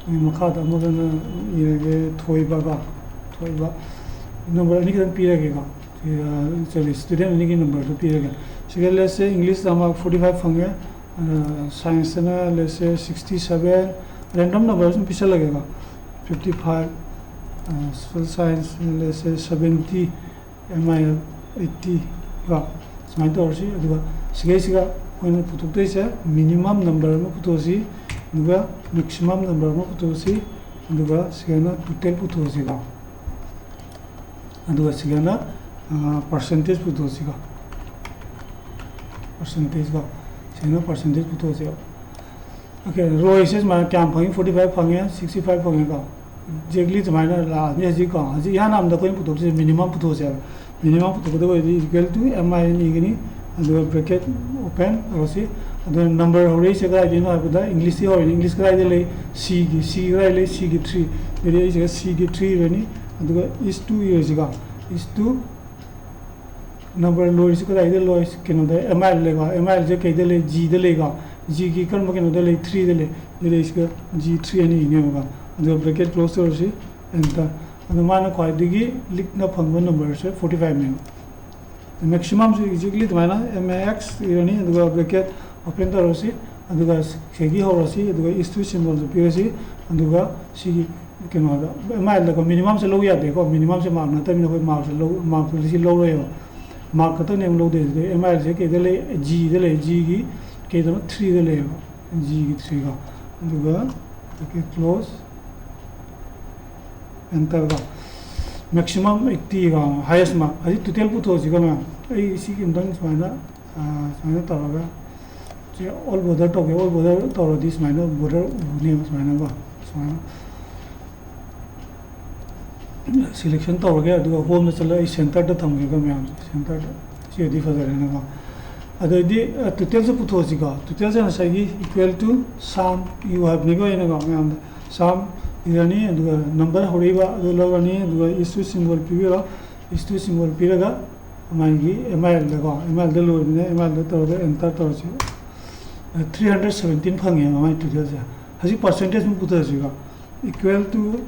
ꯑꯩ ꯃꯈꯥꯗ ꯑꯃꯒꯅ ꯏꯔꯒꯦ ꯊꯣꯏꯕꯀꯣ, ꯊꯣꯏꯕ꯫ ꯅꯝꯕꯔ ꯑꯅꯤ ꯈꯛꯇꯪ ꯄꯤꯔꯒꯦꯀꯣ꯫ ꯁꯤꯗ ꯆꯠꯂꯤ ꯁ꯭ꯇꯨꯗꯦꯟ ꯑꯅꯤꯒꯤ ꯅꯝꯕꯔꯗꯣ ꯄꯤꯔꯒꯦ꯫ ꯁꯤꯗ ꯂꯦꯠꯁ ꯁꯦ ꯏꯪꯂꯤꯁꯇ ꯑꯃ ꯐꯣꯔꯇꯤ ꯐꯥꯏꯚ ꯐꯪꯉꯦ, ꯁꯥꯏꯟꯁꯇꯅ let's say sixty seven, random number sum ꯄꯤꯁꯜꯂꯒꯦꯀꯣ꯫ Fifty five, social science let's say seventy, M I L eighty ꯀꯣ꯫ ꯁꯨꯃꯥꯏꯅ ꯇꯧꯔꯁꯤ꯫ ꯑꯗꯨꯒ ꯁꯤꯒꯩꯁꯤꯒ ꯑꯩꯈꯣꯏꯅ ꯄꯨꯊꯣꯛꯇꯣꯏꯁꯦ, ꯃꯤꯅꯤꯃꯝ ꯅꯝꯕꯔ ꯑꯃ ꯄꯨꯊꯣꯛꯑꯁꯤ, ꯑꯗꯨꯒ ꯃꯦꯛꯁꯤꯃꯝ ꯅꯝꯕꯔ ꯑꯃ ꯄꯨꯊꯣꯛꯑꯁꯤ, ꯑꯗꯨꯒ ꯁꯤꯒꯅ ꯇꯣꯇꯦꯜ ꯄꯨꯊꯣꯛꯑꯁꯤꯀꯣ꯫ ꯑꯗꯨꯒ ꯁꯤꯒꯅ ꯄꯥꯔꯁꯦꯟꯇꯦꯖ ꯄꯨꯊꯣꯛꯑꯁꯤꯀꯣ, ꯄꯥꯔꯁꯦꯟꯇꯦꯖꯀꯣ꯫ ꯁꯤꯒꯅ ꯄꯥꯔꯁꯦꯟꯇꯦꯖ ꯄꯨꯊꯣꯛꯑꯁꯦꯕ꯫ ꯑꯣꯀꯦ, ꯔꯣꯏꯁꯦ ꯁꯨꯃꯥꯏꯅ ꯀꯌꯥꯝ ꯐꯪꯉꯤ? ꯐꯣꯔꯇꯤ ꯐꯥꯏꯚ ꯐꯪꯉꯦ, ꯁꯤꯛꯁꯇꯤ ꯐꯥꯏꯚ ꯐꯪꯉꯦꯀꯣ꯫ ꯑꯦꯛꯖꯦꯛꯂꯤ ꯁꯨꯃꯥꯏꯅ ꯂꯥꯛꯑꯅꯤ ꯍꯧꯖꯤꯛꯀꯣ꯫ ꯍꯧꯖꯤꯛ ꯏꯍꯥꯟ ꯍꯥꯟꯕꯗ ꯑꯩꯈꯣꯏꯅ ꯄꯨꯊꯣꯛꯇꯣꯏꯁꯦ ꯃꯤꯅꯤꯃꯝ ꯄꯨꯊꯣꯛꯁꯦꯕ꯫ ꯃꯤꯅꯤꯃꯝ ꯄꯨꯊꯣꯛꯀꯗꯕ ꯑꯣꯏꯔꯗꯤ equal to M I N ꯏꯒꯅꯤ, ꯑꯗꯨꯒ ꯕ꯭ꯔꯦꯀꯦꯠ ꯑꯣꯄꯦꯟ ꯇꯧꯔꯁꯤ꯫ ꯑꯗꯨꯒ ꯅꯝꯕꯔ ꯍꯧꯔꯛꯏꯁꯦ ꯀꯗꯥꯏꯗꯒꯤꯅꯣ ꯍꯥꯏꯕꯗ ꯏꯪꯂꯤꯁꯇꯤ ꯍꯧꯔꯤꯅꯤ꯫ ꯏꯪꯂꯤꯁ ꯀꯗꯥꯏꯗ ꯂꯩ? ꯁꯤꯒꯤ꯫ ꯁꯤ ꯀꯗꯥꯏ ꯂꯩ? ꯁꯤꯒꯤ ꯊ꯭ꯔꯤ꯫ ꯑꯗꯨꯗꯤ ꯑꯩꯁꯤꯒ ꯁꯤꯒꯤ ꯊ꯭ꯔꯤ ꯏꯔꯅꯤ, ꯑꯗꯨꯒ ꯏꯁ ꯇꯨ ꯏꯔꯁꯤꯀꯣ꯫ ꯏꯁ ꯇꯨ ꯅꯝꯕꯔ ꯂꯣꯏꯔꯤꯁꯤ ꯀꯗꯥꯏꯗ ꯂꯣꯏ? ꯀꯩꯅꯣꯗ, ꯑꯦꯝ ꯑꯥꯏ ꯑꯦꯜ ꯂꯩꯀꯣ꯫ ꯑꯦꯝ ꯑꯥꯏ ꯑꯦꯜꯁꯦ ꯀꯩꯗ ꯂꯩ? ꯖꯤꯗ ꯂꯩꯀꯣ꯫ ꯖꯤꯒꯤ ꯀꯔꯝꯕ ꯀꯩꯅꯣꯗ ꯂꯩ? ꯊ꯭ꯔꯤꯗ ꯂꯩ꯫ ꯑꯗꯨꯗ ꯑꯩꯁꯤꯒ ꯖꯤ ꯊ꯭ꯔꯤ ꯑꯅꯤ ꯏꯅꯦꯕꯀꯣ꯫ ꯑꯗꯨꯒ ꯕ꯭ꯔꯦꯀꯦꯠ ꯀ꯭ꯂꯣꯁ ꯇꯧꯔꯁꯤ, ꯑꯦꯟꯇꯔ꯫ ꯑꯗꯣ ꯃꯥꯅ ꯈ꯭ꯋꯥꯏꯗꯒꯤ ꯂꯤꯛꯅ ꯐꯪꯕ ꯅꯝꯕꯔꯁꯦ ꯐꯣꯔꯇꯤ ꯐꯥꯏꯚꯅꯦꯕ꯫ ꯃꯦꯛꯁꯤꯃꯝꯁꯨ ꯑꯦꯛꯖꯦꯛꯂꯤ ꯑꯗꯨꯃꯥꯏꯅ ꯑꯦꯝ ꯑꯦꯛꯁ ꯏꯔꯅꯤ, ꯑꯗꯨꯒ ꯕ꯭ꯔꯦꯀꯦꯠ ꯑꯣꯄꯦꯟ ꯇꯧꯔꯁꯤ, ꯑꯗꯨꯒ ꯁꯤꯗꯒꯤ ꯍꯧꯔꯁꯤ, ꯑꯗꯨꯒ ꯏꯁ ꯇꯨ ꯁꯤꯝꯕꯣꯜꯁꯨ ꯄꯤꯔꯁꯤ, ꯑꯗꯨꯒ ꯁꯤꯒꯤ ꯀꯩꯅꯣꯗ, ꯑꯦꯝ ꯑꯥꯏ ꯑꯦꯜꯗꯀꯣ, ꯃꯤꯅꯤꯃꯝꯁꯦ ꯂꯧ ꯌꯥꯗꯦꯀꯣ꯫ ꯃꯤꯅꯤꯃꯝꯁꯦ ꯃꯥꯔꯛ ꯅꯠꯇꯕꯅꯤꯅ ꯑꯩꯈꯣꯏ ꯃꯥꯔꯛꯁꯦ ꯂꯧ, ꯃꯥꯔꯛꯁꯦ ꯂꯧꯔꯣꯏꯕ꯫ ꯃꯥꯔꯛ ꯈꯛꯇꯅꯦ ꯑꯃꯨꯛ ꯂꯧꯗꯣꯏꯁꯦ꯫ ꯑꯗꯩ ꯑꯦꯝ ꯑꯥꯏ ꯑꯦꯜꯁꯦ ꯀꯩꯗ ꯂꯩ? ꯖꯤꯗ ꯂꯩ꯫ ꯖꯤꯒꯤ ꯀꯩꯗꯅꯣ? ꯊ꯭ꯔꯤꯗ ꯂꯩꯌꯦꯕ꯫ ꯖꯤꯒꯤ ꯊ꯭ꯔꯤꯀꯣ꯫ ꯑꯗꯨꯒ ꯕ꯭ꯔꯦꯀꯦꯠ ꯀ꯭ꯂꯣꯁ, ꯑꯦꯟꯇꯔꯀꯣ꯫ ꯃꯦꯛꯁꯤꯃꯝ ꯑꯩꯠꯇꯤꯀꯣ, ꯍꯥꯏꯌꯦꯁ ꯃꯥꯔꯛ꯫ ꯍꯧꯖꯤꯛ ꯇꯣꯇꯦꯜ ꯄꯨꯊꯣꯛꯑꯁꯤꯀꯣ ꯃꯌꯥꯝ꯫ ꯑꯩ ꯁꯤꯒꯤ ꯑꯝꯇꯪ ꯁꯨꯃꯥꯏꯅ, ꯑꯥ, ꯁꯨꯃꯥꯏꯅ ꯇꯧꯔꯒ ꯁꯤ ꯑꯣꯜ ꯕꯣꯔꯗꯔ ꯇꯧꯒꯦ꯫ ꯑꯣꯜ ꯕꯣꯔꯗꯔ ꯇꯧꯔꯗꯤ ꯁꯨꯃꯥꯏꯅ ꯕꯣꯔꯗꯔ ꯎꯅꯦꯕ, ꯁꯨꯃꯥꯏꯅꯀꯣ꯫ ꯁꯨꯃꯥꯏꯅ ꯁꯦꯂꯦꯛꯁꯟ ꯇꯧꯔꯒꯦ, ꯑꯗꯨꯒ ꯍꯣꯝꯗ ꯆꯠꯂꯒ ꯑꯩ ꯁꯦꯟꯇꯔꯗ ꯊꯝꯒꯦꯀꯣ ꯃꯌꯥꯝꯁꯦ꯫ ꯁꯦꯟꯇꯔꯗ꯫ ꯁꯤꯗꯤ ꯐꯖꯔꯦꯅꯀꯣ꯫ ꯑꯗꯩꯗꯤ ꯇꯣꯇꯦꯜꯁꯦ ꯄꯨꯊꯣꯛꯑꯁꯤꯀꯣ꯫ ꯇꯣꯇꯦꯜꯁꯦ ꯉꯁꯥꯏꯒꯤ equal to sum ꯏꯌꯨ ꯍꯥꯏꯕꯅꯤꯀꯣ ꯑꯩꯅꯀꯣ꯫ ꯃꯌꯥꯝꯗ sum ꯏꯔꯅꯤ, ꯑꯗꯨꯒ number ꯍꯧꯔꯛꯏꯕ ꯑꯗꯨ ꯂꯧꯔꯅꯤ, ꯑꯗꯨꯒ is to symbol ꯄꯤꯕꯤꯔꯣ꯫ Is to symbol ꯄꯤꯔꯒ ꯃꯥꯒꯤ M I L ꯗꯀꯣ, M I L the ꯂꯣꯏꯕꯅꯦ, M I L ꯗ ꯇꯧꯔꯒ enter ꯇꯧꯔꯁꯤ꯫ Three hundred seventeen ꯐꯪꯉꯦ ꯃꯥꯒꯤ ꯇꯣꯇꯦꯜꯁꯦ꯫ ꯍꯧꯖꯤꯛ percentage ꯑꯃ ꯄꯨꯊꯔꯁꯤꯀꯣ꯫ Equal to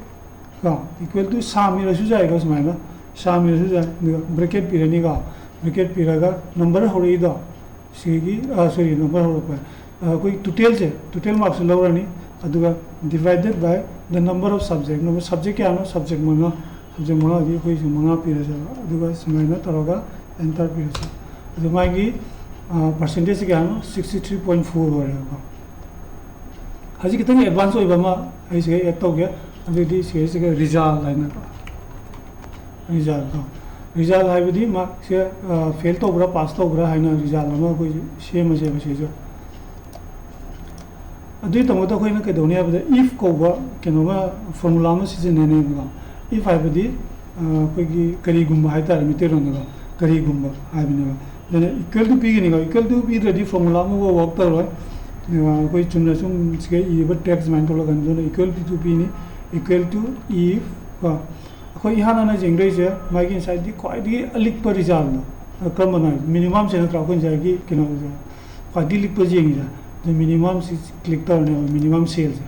ꯀꯣ, equal to sum ꯏꯔꯁꯨ ꯌꯥꯏꯀꯣ, ꯁꯨꯃꯥꯏꯅ sum ꯏꯔꯁꯨ ꯌꯥꯏ꯫ ꯑꯗꯨꯒ bracket ꯄꯤꯔꯅꯤꯀꯣ꯫ Bracket ꯄꯤꯔꯒ number ꯍꯧꯔꯛꯏꯗꯣ, ꯁꯤꯒꯤ, sorry, number ꯍꯧꯔꯛꯄ, ꯑꯩꯈꯣꯏ ꯇꯣꯇꯦꯜꯁꯦ, total marks ꯁꯦ ꯂꯧꯔꯅꯤ꯫ ꯑꯗꯨꯒ divided by the number of subject, number subject ꯀꯌꯥꯅꯣ? Subject ꯃꯉꯥ꯫ Subject ꯃꯉꯥꯗꯤ ꯑꯩꯈꯣꯏꯁꯨ ꯃꯉꯥ ꯄꯤꯔꯁꯦꯕ꯫ ꯑꯗꯨꯒ ꯁꯨꯃꯥꯏꯅ ꯇꯧꯔꯒ enter ꯄꯤꯔꯁꯦ꯫ ꯑꯗꯨ ꯃꯥꯒꯤ percentage ꯁꯦ ꯀꯌꯥꯅꯣ? Sixty three point four ꯑꯣꯏꯔꯦꯕꯀꯣ꯫ ꯍꯧꯖꯤꯛ ꯈꯤꯇꯪ advance ꯑꯣꯏꯕ ꯑꯃ ꯑꯩ ꯁꯤꯗ add ꯇꯧꯒꯦ꯫ ꯑꯗꯨꯗꯤ ꯁꯤꯁꯤꯒ result ꯍꯥꯏꯅꯀꯣ꯫ Result ꯀꯣ꯫ Result ꯍꯥꯏꯕꯗꯤ ꯃꯥꯔꯛꯁꯦ fail ꯇꯧꯕ꯭ꯔꯥ, pass ꯇꯧꯕ꯭ꯔꯥ ꯍꯥꯏꯅ result ꯑꯃ ꯑꯩꯈꯣꯏ ꯁꯦꯝꯃꯁꯦꯕ ꯁꯤꯁꯨ꯫ ꯑꯗꯨꯒꯤꯗꯃꯛꯇ ꯑꯩꯈꯣꯏꯅ ꯀꯩꯗꯧꯅꯤ ꯍꯥꯏꯕꯗ if ꯀꯧꯕ ꯀꯩꯅꯣꯃ, formula ꯑꯃ ꯁꯤꯖꯤꯟꯅꯅꯦꯕꯀꯣ꯫ If ꯍꯥꯏꯕꯗꯤ ꯑꯩꯈꯣꯏꯒꯤ ꯀꯔꯤꯒꯨꯝꯕ ꯍꯥꯏꯇꯥꯔꯦ, ꯃꯩꯇꯩꯂꯣꯟꯗꯀꯣ, ꯀꯔꯤꯒꯨꯝꯕ ꯍꯥꯏꯕꯅꯦꯕ꯫ ꯑꯗꯨꯅ equal to ꯄꯤꯒꯅꯤꯀꯣ꯫ Equal to ꯄꯤꯗ꯭ꯔꯗꯤ formula ꯑꯃꯐꯥꯎ work ꯇꯧꯔꯣꯏ꯫ ꯑꯩꯈꯣꯏ ꯆꯨꯝꯅ ꯁꯨꯝ ꯁꯤꯒ ꯏꯔꯤꯕ text ꯁꯨꯃꯥꯏꯅ ꯊꯣꯛꯂꯛꯀꯅꯤ꯫ ꯑꯗꯨꯅ equal to ꯄꯤꯅꯤ꯫ Equal to if ꯀꯣ꯫ ꯑꯩꯈꯣꯏ ꯏꯍꯥꯟ ꯍꯥꯟꯅ ꯌꯦꯡꯗꯣꯏꯁꯦ ꯃꯥꯒꯤ ꯉꯁꯥꯏꯗꯤ ꯈ꯭ꯋꯥꯏꯗꯒꯤ ꯑꯂꯤꯛꯄ result ꯗꯣ꯫ ꯀꯔꯝꯕꯅꯣ ꯍꯥꯏ? Minimum ꯁꯦ ꯅꯠꯇ꯭ꯔꯥ? ꯑꯩꯈꯣꯏ ꯉꯁꯥꯏꯒꯤ ꯀꯩꯅꯣꯁꯦ, ꯈ꯭ꯋꯥꯏꯗꯒꯤ ꯂꯤꯛꯄꯁꯦ ꯌꯦꯡꯉꯤꯁꯦ꯫ ꯑꯗꯨ minimum ꯁꯤ click ꯇꯧꯔꯅꯦꯕ, minimum cell say.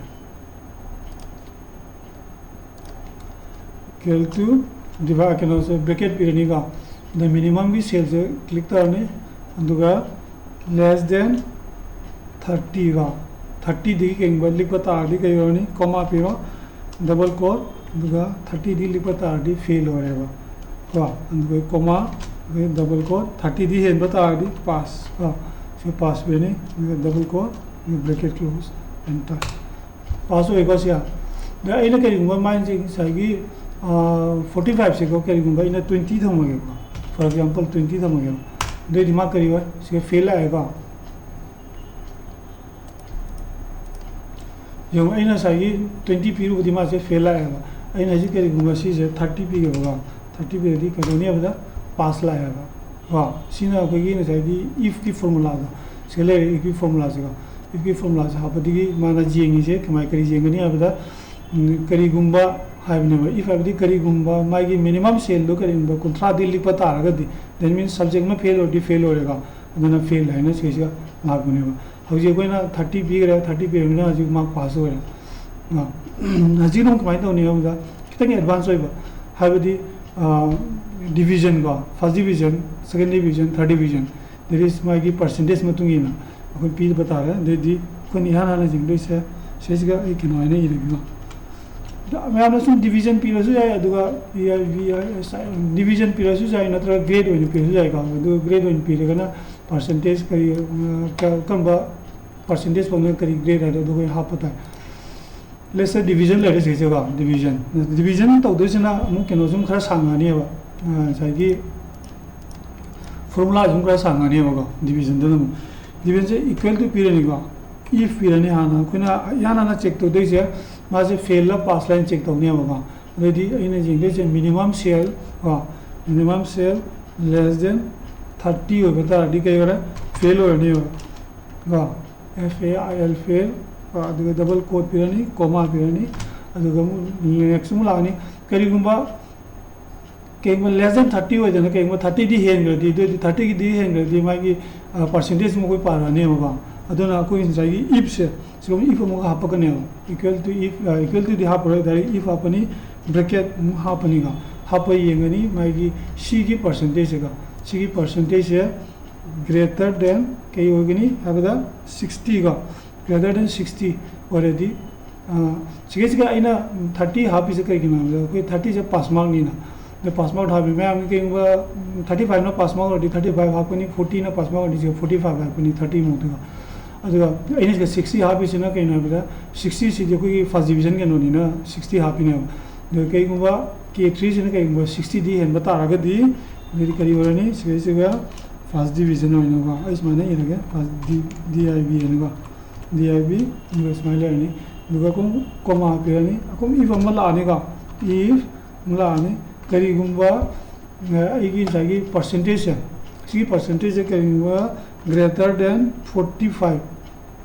Equal to divide, ꯀꯩꯅꯣꯁꯦ, bracket ꯄꯤꯔꯅꯤꯀꯣ꯫ ꯑꯗ minimum ꯒꯤ cell ꯁꯦ click ꯇꯧꯔꯅꯤ꯫ ꯑꯗꯨꯒ less than thirty ꯀꯣ꯫ Thirty ꯗꯒꯤ ꯀꯩꯒꯨꯝꯕ ꯂꯤꯛꯄ ꯇꯥꯔꯗꯤ ꯀꯩ ꯑꯣꯏꯔꯅꯤ? Comma ꯄꯤꯔꯣ, double quote, ꯑꯗꯨꯒ thirty ꯗꯒꯤ ꯂꯤꯛꯄ ꯇꯥꯔꯗꯤ fail ꯑꯣꯏꯔꯦꯕ ꯀꯣ꯫ ꯑꯗꯨꯒ comma, ꯑꯗꯨꯒ double quote, thirty ꯗꯒꯤ ꯍꯦꯟꯕ ꯇꯥꯔꯗꯤ pass ꯀꯣ꯫ ꯁꯤ pass ꯄꯤꯔꯅꯤ, ꯑꯗꯨꯒ double quote, ꯑꯗꯨꯒ bracket close, enter꯫ Pass ꯑꯣꯏꯀꯣ ꯁꯤ꯫ ꯑꯗ ꯑꯩꯅ ꯀꯔꯤꯒꯨꯝꯕ ꯃꯥꯏꯁꯦ ꯉꯁꯥꯏꯒꯤ forty five ꯁꯦꯀꯣ, ꯀꯔꯤꯒꯨꯝꯕ ꯑꯩꯅ twenty ꯊꯝꯃꯒꯦꯀꯣ, for example twenty ꯊꯝꯃꯒꯦꯕ꯫ ꯑꯗꯨꯑꯣꯏꯗꯤ ꯃꯥ ꯀꯔꯤ ꯑꯣꯏ? ꯁꯤꯒ fail ꯂꯥꯛꯑꯦꯀꯣ꯫ ꯌꯦꯡꯉꯣ, ꯑꯩꯅ ꯉꯁꯥꯏꯒꯤ twenty ꯄꯤꯔꯨꯕꯗꯤ ꯃꯥꯁꯦ fail ꯂꯥꯛꯑꯦꯕ꯫ ꯑꯩꯅ ꯍꯧꯖꯤꯛ ꯀꯔꯤꯒꯨꯝꯕ ꯁꯤꯁꯦ thirty ꯄꯤꯒꯦꯕꯀꯣ꯫ Thirty ꯄꯤꯔꯗꯤ ꯀꯩꯗꯧꯅꯤ ꯍꯥꯏꯕꯗ pass ꯂꯥꯛꯑꯦꯕ꯫ ꯀꯣ, ꯁꯤꯅ ꯑꯩꯈꯣꯏꯒꯤ ꯉꯁꯥꯏꯒꯤ ꯏꯐꯀꯤ ꯐꯣꯔꯃꯨꯂꯥꯗꯣ, ꯁꯤꯗ ꯂꯩꯔꯦ ꯏꯐꯀꯤ ꯐꯣꯔꯃꯨꯂꯥꯁꯦꯀꯣ꯫ ꯏꯐꯀꯤ ꯐꯣꯔꯃꯨꯂꯥꯁꯦ ꯍꯥꯞꯄꯗꯒꯤ ꯃꯥꯅ ꯌꯦꯡꯉꯤꯁꯦ ꯀꯃꯥꯏ, ꯀꯔꯤ ꯌꯦꯡꯒꯅꯤ ꯍꯥꯏꯕꯗ, ꯎꯝ, ꯀꯔꯤꯒꯨꯝꯕ ꯍꯥꯏꯕꯅꯦꯕ꯫ ꯏꯐ ꯍꯥꯏꯕꯗꯤ ꯀꯔꯤꯒꯨꯝꯕ ꯃꯥꯒꯤ ꯃꯤꯅꯤꯃꯝ ꯁꯦꯜꯗꯣ ꯀꯔꯤꯒꯨꯝꯕ ꯀꯨꯟꯊ꯭ꯔꯥꯗꯤ ꯂꯤꯛꯄ ꯇꯥꯔꯒꯗꯤ, that means subject ꯑꯃ ꯐꯦꯜ ꯑꯣꯏꯔꯗꯤ ꯐꯦꯜ ꯑꯣꯏꯔꯦꯀꯣ, ꯑꯗꯨꯅ ꯐꯦꯜ ꯍꯥꯏꯅ ꯁꯤꯁꯤꯒ ꯂꯥꯛꯄꯅꯦꯕ꯫ ꯍꯧꯖꯤꯛ ꯑꯩꯈꯣꯏꯅ ꯊꯥꯔꯇꯤ ꯄꯤꯈ꯭ꯔꯦ, ꯊꯥꯔꯇꯤ ꯄꯤꯔꯕꯅꯤꯅ ꯍꯧꯖꯤꯛ ꯃꯥꯔꯛ ꯄꯥꯁ ꯑꯣꯏꯔꯦ꯫ ꯑ, ꯍꯧꯖꯤꯛ ꯑꯃꯨꯛ ꯀꯃꯥꯏꯅ ꯇꯧꯅꯤ ꯍꯥꯏꯕꯗ, ꯈꯤꯇꯪ ꯑꯦꯗꯚꯥꯟꯁ ꯑꯣꯏꯕ, ꯍꯥꯏꯕꯗꯤ, ꯗꯤꯕꯤꯖꯟ ꯀꯣ, first division, second division, third division, that is ꯃꯥꯒꯤ ꯄꯥꯔꯁꯦꯟꯇꯦꯖ ꯃꯇꯨꯡ ꯏꯟꯅ ꯑꯩꯈꯣꯏ ꯄꯤꯕ ꯇꯥꯔꯦ꯫ ꯑꯗꯩꯗꯤ ꯑꯩꯈꯣꯏꯅ ꯏꯍꯥꯟ ꯍꯥꯟꯅ ꯌꯦꯡꯗꯣꯏꯁꯦ ꯁꯤꯁꯤꯒ ꯑꯩ ꯀꯩꯅꯣ ꯍꯥꯏꯅ ꯏꯔꯒꯦꯀꯣ꯫ ꯑꯗ ꯃꯌꯥꯝꯅ ꯁꯨꯝ ꯗꯤꯕꯤꯖꯟ ꯄꯤꯔꯁꯨ ꯌꯥꯏ, ꯑꯗꯨꯒ ꯗꯤꯕꯤꯖꯟ ꯄꯤꯔꯁꯨ ꯌꯥꯏ, ꯅꯠꯇ꯭ꯔꯒ ꯒ꯭ꯔꯦꯗ ꯑꯣꯏꯅ ꯄꯤꯔꯁꯨ ꯌꯥꯏꯀꯣ꯫ ꯑꯗꯨꯒ ꯒ꯭ꯔꯦꯗ ꯑꯣꯏꯅ ꯄꯤꯔꯒꯅ ꯄꯥꯔꯁꯦꯟꯇꯦꯖ ꯀꯔꯤ, ꯑ, ꯀ-, ꯀꯔꯝꯕ ꯄꯥꯔꯁꯦꯟꯇꯦꯖ ꯐꯪꯅ ꯀꯔꯤ ꯒ꯭ꯔꯦꯗ ꯍꯥꯏꯗꯣ ꯑꯗꯨ ꯑꯩꯈꯣꯏ ꯍꯥꯞꯄ ꯇꯥꯏ꯫ Let's say division ꯂꯩꯔꯦ ꯁꯤꯁꯦꯀꯣ, ꯗꯤꯕꯤꯖꯟ꯫ ꯗꯤꯕꯤꯖꯟ ꯇꯧꯗꯣꯏꯁꯤꯅ ꯑꯃꯨꯛ ꯀꯩꯅꯣ ꯁꯨꯝ ꯈꯔ ꯁꯥꯡꯉꯅꯦꯕ, ꯑ, ꯉꯁꯥꯏꯒꯤ ꯐꯣꯔꯃꯨꯂꯥ ꯁꯨꯝ ꯈꯔ ꯁꯥꯡꯉꯅꯦꯕꯀꯣ꯫ ꯗꯤꯕꯤꯖꯟꯗꯅ ꯑꯃꯨꯛ ꯗꯤꯕꯤꯖꯟꯁꯦ ꯏꯀ꯭ꯋꯦꯜ ꯇꯨ ꯄꯤꯔꯅꯤꯀꯣ꯫ ꯏꯐ ꯄꯤꯔꯅꯤ ꯍꯥꯟꯅ, ꯑꯩꯈꯣꯏꯅ ꯏꯍꯥꯟ ꯍꯥꯟꯅ ꯆꯦꯛ ꯇꯧꯗꯣꯏꯁꯦ ꯃꯥꯁꯦ ꯐꯦꯜꯂ ꯄꯥꯁꯂ ꯍꯥꯏꯅ ꯆꯦꯛ ꯇꯧꯅꯦꯕꯀꯣ꯫ ꯑꯗꯩꯗꯤ ꯑꯩꯅ ꯌꯦꯡꯗꯣꯏꯁꯦ ꯃꯤꯅꯤꯃꯝ ꯁꯦꯜ ꯀꯣ, ꯃꯤꯅꯤꯃꯝ ꯁꯦꯜ ꯂꯦꯁ ꯗꯦꯟ ꯊꯥꯔꯇꯤ ꯑꯣꯏꯕ ꯇꯥꯔꯗꯤ ꯀꯩ ꯑꯣꯏꯔꯦ? ꯐꯦꯜ ꯑꯣꯏꯔꯅꯦꯕ ꯀꯣ꯫ F A I L, fail. ꯑꯗꯨꯒ ꯗꯕꯜ ꯀꯣꯠ ꯄꯤꯔꯅꯤ, ꯀꯣꯃꯥ ꯄꯤꯔꯅꯤ꯫ ꯑꯗꯨꯒ ꯑꯃꯨꯛ ꯅꯦꯛꯁ ꯑꯃꯨꯛ ꯂꯥꯛꯑꯅꯤ꯫ ꯀꯔꯤꯒꯨꯝꯕ, ꯀꯩꯒꯨꯝꯕ ꯂꯦꯁ ꯗꯦꯟ ꯊꯥꯔꯇꯤ ꯑꯣꯏꯗꯅ, ꯀꯩꯒꯨꯝꯕ ꯊꯥꯔꯇꯤꯗꯤ ꯍꯦꯟꯈ꯭ꯔꯗꯤ, ꯑꯗꯨꯑꯣꯏꯗꯤ ꯊꯥꯔꯇꯤꯒꯤꯗꯤ ꯍꯦꯟꯈ꯭ꯔꯗꯤ ꯃꯥꯒꯤ, ꯑ, ꯄꯥꯔꯁꯦꯟꯇꯦꯖ ꯑꯃ ꯑꯩꯈꯣꯏ ꯄꯥꯔꯛꯑꯅꯦꯕꯀꯣ꯫ ꯑꯗꯨꯅ ꯑꯩꯈꯣꯏ ꯉꯁꯥꯏꯒꯤ ꯏꯐꯁꯦ, ꯁꯤꯒꯨꯝꯕ ꯏꯐ ꯑꯃꯒ ꯍꯥꯞꯄꯛꯀꯅꯦꯕ꯫ ꯏꯀ꯭ꯋꯦꯜ ꯇꯨ ꯏꯐ, ꯑ, ꯏꯀ꯭ꯋꯦꯜ ꯇꯨꯗꯤ ꯍꯥꯞꯄꯔꯣꯏ, ꯗꯥꯏꯔꯦꯛ ꯏꯐ ꯍꯥꯞꯄꯅꯤ, ꯕ꯭ꯔꯦꯀꯦꯠ ꯑꯃꯨꯛ ꯍꯥꯞꯄꯅꯤꯀꯣ꯫ ꯍꯥꯞꯄ ꯌꯦꯡꯒꯅꯤ ꯃꯥꯒꯤ ꯁꯤꯒꯤ ꯄꯥꯔꯁꯦꯟꯇꯦꯖꯁꯦꯀꯣ꯫ ꯁꯤꯒꯤ ꯄꯥꯔꯁꯦꯟꯇꯦꯖꯁꯦ ꯒ꯭ꯔꯦꯇꯔ ꯗꯦꯟ ꯀꯩ ꯑꯣꯏꯒꯅꯤ ꯍꯥꯏꯕꯗ ꯁꯤꯛꯁꯇꯤ ꯀꯣ꯫ ꯒ꯭ꯔꯦꯇꯔ ꯗꯦꯟ ꯁꯤꯛꯁꯇꯤ ꯑꯣꯏꯔꯗꯤ, ꯑ, ꯁꯤꯒꯩꯁꯤꯒ ꯑꯩꯅ ꯊꯥꯔꯇꯤ ꯍꯥꯞꯄꯤꯁꯦ ꯀꯩꯒꯤꯅꯣ ꯍꯥꯏꯕꯗ, ꯑꯩꯈꯣꯏ ꯊꯥꯔꯇꯤꯁꯦ ꯄꯥꯁ ꯃꯥꯔꯛꯅꯤꯅ꯫ ꯑꯗ ꯄꯥꯁ ꯃꯥꯔꯛ ꯍꯥꯞꯄꯤ ꯃꯌꯥꯝꯒꯤ ꯀꯩꯒꯨꯝꯕ, ꯎꯝ, ꯊꯥꯔꯇꯤ ꯐꯥꯏꯚꯅ ꯄꯥꯁ ꯃꯥꯔꯛ ꯑꯣꯏꯔꯗꯤ ꯊꯥꯔꯇꯤ ꯐꯥꯏꯚ ꯍꯥꯞꯀꯅꯤ, ꯐꯣꯔꯇꯤꯅ ꯄꯥꯁ ꯃꯥꯔꯛ ꯑꯣꯏꯔꯗꯤ ꯁꯤꯗ ꯐꯣꯔꯇꯤ ꯐꯥꯏꯚ ꯍꯥꯞꯀꯅꯤ, ꯊꯥꯔꯇꯤ ꯃꯨꯛꯇꯒ꯫ ꯑꯗꯨꯒ ꯑꯩꯅ ꯁꯤꯗ ꯁꯤꯛꯁꯇꯤ ꯍꯥꯞꯄꯤꯁꯤꯅ ꯀꯩꯅꯣ ꯍꯥꯏꯕꯗ, ꯁꯤꯛꯁꯇꯤꯁꯤꯗꯤ ꯑꯩꯈꯣꯏꯒꯤ ꯐꯥꯔꯁ ꯗꯤꯕꯤꯖꯟ ꯀꯩꯅꯣꯅꯤꯅ ꯁꯤꯛꯁꯇꯤ ꯍꯥꯞꯄꯤꯅꯦꯕ꯫ ꯑꯗꯨꯒ ꯀꯩꯒꯨꯝꯕ ꯀꯦ ꯊ꯭ꯔꯤꯁꯤꯅ ꯀꯩꯒꯨꯝꯕ ꯁꯤꯛꯁꯇꯤꯗꯤ ꯍꯦꯟꯕ ꯇꯥꯔꯒꯗꯤ, ꯑꯗꯨꯗꯤ ꯀꯔꯤ ꯑꯣꯏꯔꯅꯤ? ꯁꯤꯒꯩꯁꯤꯒ ꯐꯥꯔꯁ ꯗꯤꯕꯤꯖꯟ ꯑꯣꯏꯅꯀꯣ, ꯑꯩ ꯁꯨꯃꯥꯏꯅ ꯏꯔꯒꯦ, first D, D I B ꯍꯥꯏꯅꯀꯣ, ꯗꯤ ꯑꯥꯏ ꯕꯤ, ꯑꯗꯨꯒ ꯁꯨꯃꯥꯏꯅ ꯂꯩꯔꯅꯤ꯫ ꯑꯗꯨꯒ ꯑꯩꯈꯣꯏ ꯀꯣꯃꯥ ꯄꯤꯔꯅꯤ, ꯑꯩꯈꯣꯏ ꯏꯐ ꯑꯃ ꯂꯥꯛꯑꯅꯤꯀꯣ, ꯏꯐ ꯑꯃ ꯂꯥꯛꯑꯅꯤ꯫ ꯀꯔꯤꯒꯨꯝꯕ, ꯑ, ꯑꯩꯒꯤ ꯉꯁꯥꯏꯒꯤ ꯄꯥꯔꯁꯦꯟꯇꯦꯖꯁꯦ, ꯁꯤꯒꯤ percentageꯁꯦ ꯀꯔꯤꯒꯨꯝꯕ greater than forty five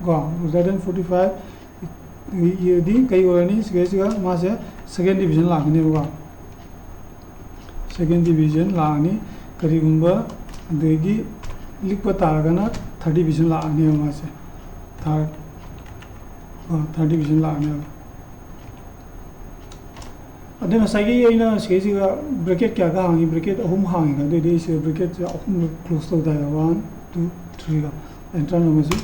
ꯀꯣ, greater than forty five ꯌꯥꯔꯗꯤ ꯀꯩ ꯑꯣꯏꯔꯅꯤ? ꯁꯤꯒꯩꯁꯤꯒ ꯃꯥꯁꯦ second division ꯂꯥꯛꯀꯅꯦꯕꯀꯣ꯫ Second division ꯂꯥꯛꯑꯅꯤ꯫ ꯀꯔꯤꯒꯨꯝꯕ ꯑꯗꯒꯤ ꯂꯤꯛꯄ ꯇꯥꯔꯒꯅ third division ꯂꯥꯛꯑꯅꯦꯕ ꯃꯥꯁꯦ꯫ Third ꯀꯣ, third division ꯂꯥꯛꯑꯅꯦꯕ꯫ ꯑꯗꯨ ꯉꯁꯥꯏꯒꯤ ꯑꯩꯅ ꯁꯤꯒꯩꯁꯤꯒ bracket ꯀꯌꯥꯒ ꯍꯥꯡꯉꯤ? Bracket ꯑꯍꯨꯝ ꯍꯥꯡꯉꯤꯀꯣ꯫ ꯑꯗꯨꯑꯣꯏꯗꯤ ꯑꯩꯁꯦ bracketꯁꯦ ꯑꯍꯨꯝꯂꯛ close ꯇꯧ ꯇꯥꯔꯦ꯫ One, two, three ꯀꯣ꯫ Enter ꯅꯝꯃꯁꯤ꯫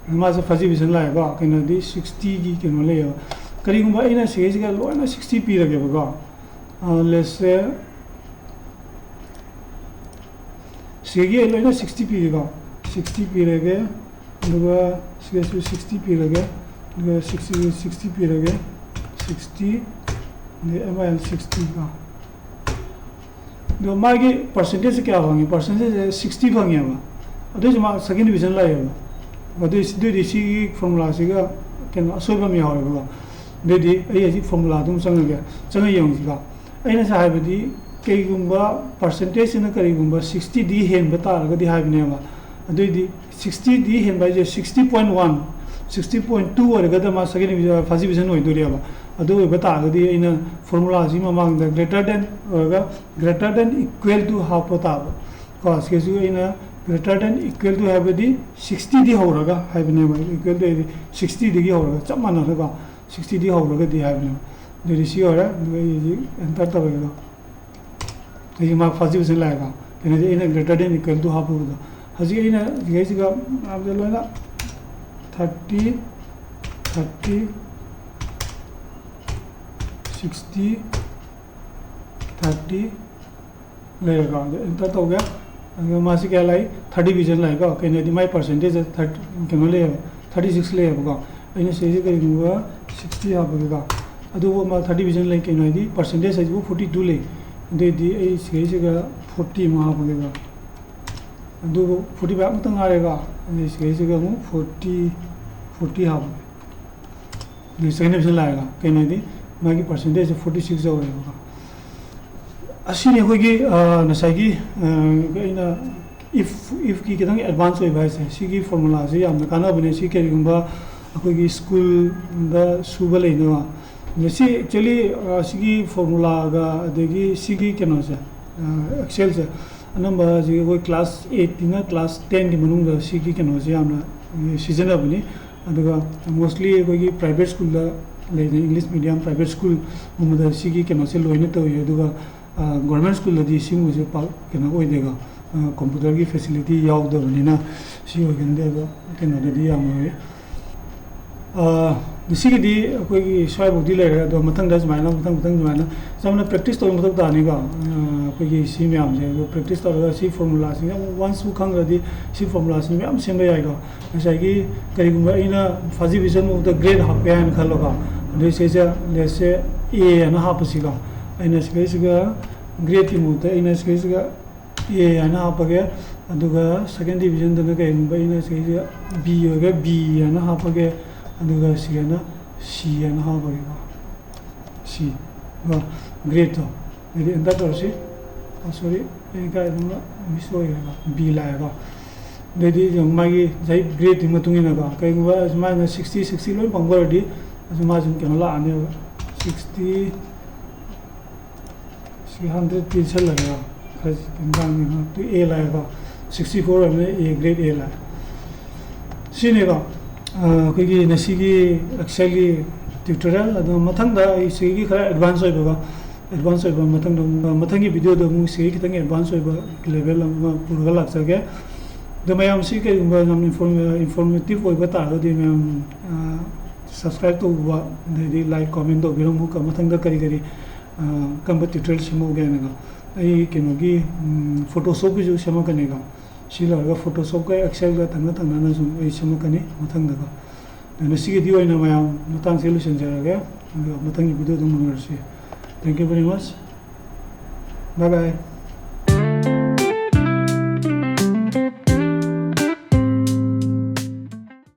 ꯃꯥꯁꯦ first division ꯂꯥꯛꯑꯦꯀꯣ꯫ ꯀꯩꯅꯣꯗꯤ sixtyꯒꯤ ꯀꯩꯅꯣ ꯂꯩꯌꯦꯕ꯫ ꯀꯔꯤꯒꯨꯝꯕ ꯑꯩꯅ ꯁꯤꯒꯩꯁꯤꯒ ꯂꯣꯏꯅ sixty ꯄꯤꯔꯒꯦꯕꯀꯣ꯫ ꯑ, let's say ꯁꯤꯒꯤ ꯂꯣꯏꯅ sixty ꯄꯤꯔꯦꯀꯣ꯫ Sixty ꯄꯤꯔꯒꯦ, ꯑꯗꯨꯒ ꯁꯤꯒꯁꯨ sixty ꯄꯤꯔꯒꯦ, ꯑꯗꯨꯒ sixty, sixty ꯄꯤꯔꯒꯦ, sixty, ꯑꯗꯩ ꯑꯃ sixty ꯀꯣ꯫ ꯑꯗꯣ ꯃꯥꯒꯤ percentageꯁꯦ ꯀꯌꯥ ꯐꯪꯉꯤ? Percentageꯁꯦ sixty ꯐꯪꯉꯦꯕ꯫ ꯑꯗꯨꯏꯁꯨ ꯃꯥ second division ꯂꯥꯛꯑꯦꯕ꯫ ꯑꯗꯨꯏ, ꯑꯗꯨꯏꯗꯤ ꯁꯤꯒꯤ formulaꯁꯤꯒ ꯀꯩꯅꯣ ꯑꯁꯣꯏꯕ ꯑꯃ ꯌꯥꯎꯔꯦꯕꯀꯣ꯫ ꯑꯗꯨꯏꯗꯤ ꯑꯩ ꯍꯧꯖꯤꯛ formula ꯑꯗꯨꯝ ꯆꯪꯉꯒꯦ, ꯆꯪꯉ ꯌꯦꯡꯉꯁꯤꯀꯣ꯫ ꯑꯩꯅ ꯉꯁꯥꯏ ꯍꯥꯏꯕꯗꯤ ꯀꯩꯒꯨꯝꯕ percentageꯁꯤꯅ ꯀꯔꯤꯒꯨꯝꯕ sixtyꯗꯤ ꯍꯦꯟꯕ ꯇꯥꯔꯒꯗꯤ ꯍꯥꯏꯕꯅꯦꯕ꯫ ꯑꯗꯨꯏꯗꯤ sixtyꯗꯤ ꯍꯦꯟꯕ ꯍꯥꯏꯁꯦ sixty point one, sixty point two ꯑꯣꯏꯔꯒꯗꯤ ꯃꯥ second division, first division ꯑꯣꯏꯗꯣꯏꯅꯦꯕ꯫ ꯑꯗꯨ ꯑꯣꯏꯕ ꯇꯥꯔꯒꯗꯤ ꯑꯩꯅ formulaꯁꯤ ꯃꯃꯥꯡꯗ greater than ꯑꯣꯏꯔꯒ greater than equal to ꯍꯥꯞꯄ ꯇꯥꯕ꯫ ꯀꯣ, ꯁꯤꯒꯤꯁꯨ ꯑꯩꯅ greater than equal to ꯍꯥꯏꯕꯗꯤ sixtyꯗꯤ ꯍꯧꯔꯒ ꯍꯥꯏꯕꯅꯦꯕ꯫ Equal to ꯍꯥꯏꯗꯤ sixtyꯗꯒꯤ ꯍꯧꯔꯒ ꯆꯞ ꯃꯥꯟꯅꯔꯒ sixtyꯗꯤ ꯍꯧꯔꯒꯗꯤ ꯍꯥꯏꯕꯅꯦꯕ꯫ ꯑꯗꯨꯗꯤ ꯁꯤ ꯑꯣꯏꯔꯦ꯫ ꯑꯗꯨꯒ ꯑꯩ ꯍꯧꯖꯤꯛ enter ꯇꯧꯔꯒꯦꯀꯣ꯫ ꯑꯩꯒꯤ ꯃꯥ first division ꯂꯥꯛꯑꯦꯀꯣ꯫ ꯀꯩꯅꯣꯗꯤ ꯑꯩꯅ greater than equal to ꯍꯥꯞꯄꯨꯕꯗꯣ꯫ ꯍꯧꯖꯤꯛ ꯑꯩꯅ ꯁꯤꯒꯩꯁꯤꯒ ꯃꯌꯥꯝꯁꯦ ꯂꯣꯏꯅ thirty, thirty, sixty, thirty ꯂꯩꯔꯦꯀꯣ꯫ ꯑꯗꯨ enter ꯇꯧꯒꯦ꯫ ꯑꯗꯨꯒ ꯃꯥꯁꯤ ꯀꯌꯥ ꯂꯥꯛꯏ? Third division ꯂꯥꯛꯏꯀꯣ꯫ ꯀꯩꯅꯣꯗꯤ ꯃꯥꯏ percentageꯁꯦ thirty, ꯀꯩꯅꯣ ꯂꯩꯌꯦꯕ, thirty six ꯂꯩꯌꯦꯕꯀꯣ꯫ ꯑꯩꯅ ꯁꯤꯁꯦ ꯀꯔꯤꯒꯨꯝꯕ sixty ꯍꯥꯞꯄꯒꯦꯀꯣ꯫ ꯑꯗꯨꯕꯨ ꯃꯥ third division ꯂꯩ꯫ ꯀꯩꯅꯣ ꯍꯥꯏꯗꯤ percentage ꯍꯥꯏꯁꯤꯕꯨ forty two ꯂꯩ꯫ ꯑꯗꯨꯑꯣꯏꯗꯤ ꯑꯩ ꯁꯤꯒꯩꯁꯤꯒ forty ꯑꯃ ꯍꯥꯞꯄꯒꯦꯀꯣ꯫ ꯑꯗꯨꯕꯨ forty five ꯑꯃꯇ ꯉꯥꯏꯔꯦꯀꯣ꯫ ꯑꯗꯨꯗꯤ ꯁꯤꯒꯩꯁꯤꯒ ꯑꯃꯨꯛ forty, forty ꯍꯥꯞꯄꯒꯦ꯫ ꯑꯗꯨꯗꯤ second division ꯂꯥꯛꯑꯦꯀꯣ꯫ ꯀꯩꯅꯣ ꯍꯥꯏꯗꯤ ꯃꯥꯒꯤ percentageꯁꯦ forty six ꯌꯧꯔꯦꯕꯀꯣ꯫ ꯑꯁꯤꯅꯤ ꯑꯩꯈꯣꯏꯒꯤ, ꯑ, ꯉꯁꯥꯏꯒꯤ, ꯑ, ꯑꯩꯅ If, ifꯀꯤ ꯈꯤꯇꯪ advance ꯑꯣꯏꯕ ꯍꯥꯏꯁꯦ, ꯁꯤꯒꯤ formulaꯁꯦ ꯌꯥꯝꯅ ꯀꯥꯟꯅꯕꯅꯦ꯫ ꯁꯤ ꯀꯔꯤꯒꯨꯝꯕ ꯑꯩꯈꯣꯏꯒꯤ schoolꯗ ꯁꯨꯕ ꯂꯩꯅꯕ, ꯑꯗ ꯁꯤ actually, ꯑ, ꯁꯤꯒꯤ formulaꯒ ꯑꯗꯒꯤ ꯁꯤꯒꯤ ꯀꯩꯅꯣꯁꯦ, ꯑ, Excelꯁꯦ ꯑꯅꯝꯕ ꯍꯧꯖꯤꯛ ꯑꯩꯈꯣꯏ class eightꯀꯤꯅ class tenꯒꯤ ꯃꯅꯨꯡꯗ ꯁꯤꯒꯤ ꯀꯩꯅꯣꯁꯦ ꯌꯥꯝꯅ, ꯑ, ꯁꯤꯖꯤꯟꯅꯕꯅꯤ꯫ ꯑꯗꯨꯒ mostly ꯑꯩꯈꯣꯏꯒꯤ private schoolꯗ ꯂꯩꯅ English medium private schoolꯒꯨꯝꯕꯗ ꯁꯤꯒꯤ ꯀꯩꯅꯣꯁꯦ ꯂꯣꯏꯅ ꯇꯧꯏ꯫ ꯑꯗꯨꯒ, ꯑ, government schoolꯗꯗꯤ ꯁꯤꯒꯨꯝꯕꯁꯦ ꯄꯥꯛ ꯀꯩꯅꯣ ꯑꯣꯏꯗꯦꯀꯣ, ꯑ, computerꯒꯤ facility ꯌꯥꯎꯗꯕꯅꯤꯅ ꯁꯤ ꯑꯣꯏꯒꯟꯗꯦ꯫ ꯑꯗꯣ ꯀꯩꯅꯣꯗꯗꯤ ꯌꯥꯝ ꯑꯣꯏ꯫ ꯑ, ꯉꯁꯤꯒꯤꯗꯤ ꯑꯩꯈꯣꯏꯒꯤ ꯁ꯭ꯋꯥꯏꯐꯥꯎꯗꯤ ꯂꯩꯔꯦ꯫ ꯑꯗꯣ ꯃꯊꯪꯗ ꯁꯨꯃꯥꯏꯅ, ꯃꯊꯪ ꯃꯊꯪ ꯁꯨꯃꯥꯏꯅ ꯆꯞ ꯃꯥꯟꯅ practice ꯇꯧꯕ ꯃꯊꯧ ꯇꯥꯅꯤꯀꯣ꯫ ꯑ, ꯑꯩꯈꯣꯏꯒꯤ ꯁꯤ ꯃꯌꯥꯝꯁꯦ ꯑꯗꯣ practice ꯇꯧꯔꯒ ꯁꯤ formulaꯁꯤꯡꯁꯦ ꯑꯃꯨꯛ once ꯈꯪꯈ꯭ꯔꯗꯤ ꯁꯤ formulaꯁꯤꯡ ꯃꯌꯥꯝ ꯁꯦꯝꯕ ꯌꯥꯏꯀꯣ꯫ ꯉꯁꯥꯏꯒꯤ ꯀꯔꯤꯒꯨꯝꯕ ꯑꯩꯅ first division ꯃꯍꯨꯠꯇ grade ꯍꯥꯞꯄꯦ ꯍꯥꯏꯅ ꯈꯜꯂꯣꯀꯣ꯫ ꯑꯗꯨꯏ ꯁꯤꯁꯦ let's say A ꯍꯥꯏꯅ ꯍꯥꯞꯄꯁꯤꯀꯣ꯫ ꯑꯩꯅ ꯁꯤꯗꯩꯁꯤꯒ gradeꯀꯤ ꯃꯍꯨꯠꯇ ꯑꯩꯅ ꯁꯤꯗꯩꯁꯤꯒ A ꯍꯥꯏꯅ ꯍꯥꯞꯄꯒꯦ꯫ ꯑꯗꯨꯒ second divisionꯗꯅ ꯀꯩꯒꯨꯝꯕ ꯑꯩꯅ ꯁꯤꯗꯩꯁꯤꯗ B ꯑꯣꯏꯔꯒ B ꯍꯥꯏꯅ ꯍꯥꯞꯄꯒꯦ꯫ ꯑꯗꯨꯒ ꯁꯤꯒꯅ C ꯍꯥꯏꯅ ꯍꯥꯞꯄꯒꯦꯀꯣ꯫ C ꯀꯣ꯫ Gradeꯇꯣ꯫ ꯑꯗꯩꯗꯤ enter ꯇꯧꯔꯁꯤ꯫ ꯑ, sorry, ꯑꯩ ꯀꯥꯏꯗꯅꯣ miss ꯑꯣꯏꯈ꯭ꯔꯦꯀꯣ꯫ B ꯂꯥꯛꯑꯦꯀꯣ꯫ ꯑꯗꯩꯗꯤ ꯌꯦꯡꯉꯨ, ꯃꯥꯒꯤ ꯉꯁꯥꯏ gradeꯇꯨꯒꯤ ꯃꯇꯨꯡ ꯏꯟꯅꯀꯣ, ꯀꯩꯒꯨꯝꯕ ꯁꯨꯃꯥꯏꯅ sixty, sixty ꯂꯣꯏ ꯐꯪꯕ ꯑꯣꯏꯔꯗꯤ, ꯑꯗꯨ ꯃꯥꯁꯨ ꯀꯩꯅꯣ ꯂꯥꯛꯑꯅꯦꯕ, sixty, six hundred ꯄꯤꯁꯜꯂꯒꯦꯀꯣ꯫ ꯈꯔ ꯈꯤꯇꯪ ꯇꯥꯡꯉꯦꯀꯣ꯫ ꯑꯗꯨ A ꯂꯥꯛꯑꯦꯀꯣ꯫ Sixty four ꯑꯣꯏꯕꯅꯤꯅ A, grade A ꯂꯥꯛꯑꯦ꯫ ꯁꯤꯅꯦꯀꯣ, ꯑ, ꯑꯩꯈꯣꯏꯒꯤ ꯉꯁꯤꯒꯤ Excelꯒꯤ tutorial꯫ ꯑꯗꯣ ꯃꯊꯪꯗ ꯑꯩ ꯁꯤꯒꯤ ꯈꯔ advance ꯑꯣꯏꯕꯀꯣ, advance ꯑꯣꯏꯕ ꯃꯊꯪꯗ ꯑꯃꯨꯛ, ꯃꯊꯪꯒꯤ videoꯗ ꯑꯃꯨꯛ ꯁꯤꯒꯤ ꯈꯤꯇꯪ advance ꯑꯣꯏꯕ level ꯑꯃ ꯄꯨꯔꯒ ꯂꯥꯛꯆꯒꯦ꯫ ꯑꯗꯣ ꯃꯌꯥꯝ ꯁꯤ ꯀꯩꯒꯨꯝꯕ ꯌꯥꯝ inform-, informative ꯑꯣꯏꯕ ꯇꯥꯔꯒꯗꯤ ꯃꯌꯥꯝ, ꯑ, subscribe ꯇꯧꯕ, ꯑꯗꯩꯗꯤ like, comment ꯇꯧꯕꯤꯔꯝꯃꯨ꯫ ꯀ-, ꯃꯊꯪꯗ ꯀꯔꯤ ꯀꯔꯤ, ꯑ, ꯀꯔꯝꯕ tutorial ꯁꯦꯝꯍꯧꯒꯦ ꯍꯥꯏꯅꯀꯣ꯫ ꯑꯩ ꯀꯩꯅꯣꯒꯤ, ꯎꯝ, Photoshopꯀꯤꯁꯨ ꯁꯦꯝꯃꯛꯀꯅꯤꯀꯣ꯫ ꯁꯤ ꯂꯣꯏꯔꯒ Photoshopꯀ Excelꯒ ꯊꯪꯅ ꯊꯪꯅꯅ ꯁꯨꯝ ꯑꯩ ꯁꯦꯝꯃꯛꯀꯅꯤ ꯃꯊꯪꯗꯀꯣ꯫ ꯑꯗꯨꯅ ꯁꯤꯒꯤꯗꯤ ꯑꯣꯏꯅ ꯃꯌꯥꯝ ꯃꯇꯥꯡꯁꯤ ꯂꯣꯏꯁꯤꯟꯖꯔꯒꯦ꯫ ꯑꯗꯨꯒ ꯃꯊꯪꯒꯤ videoꯗ ꯑꯃꯨꯛ ꯎꯅꯔꯁꯤ꯫ Thank you very much. Bye bye.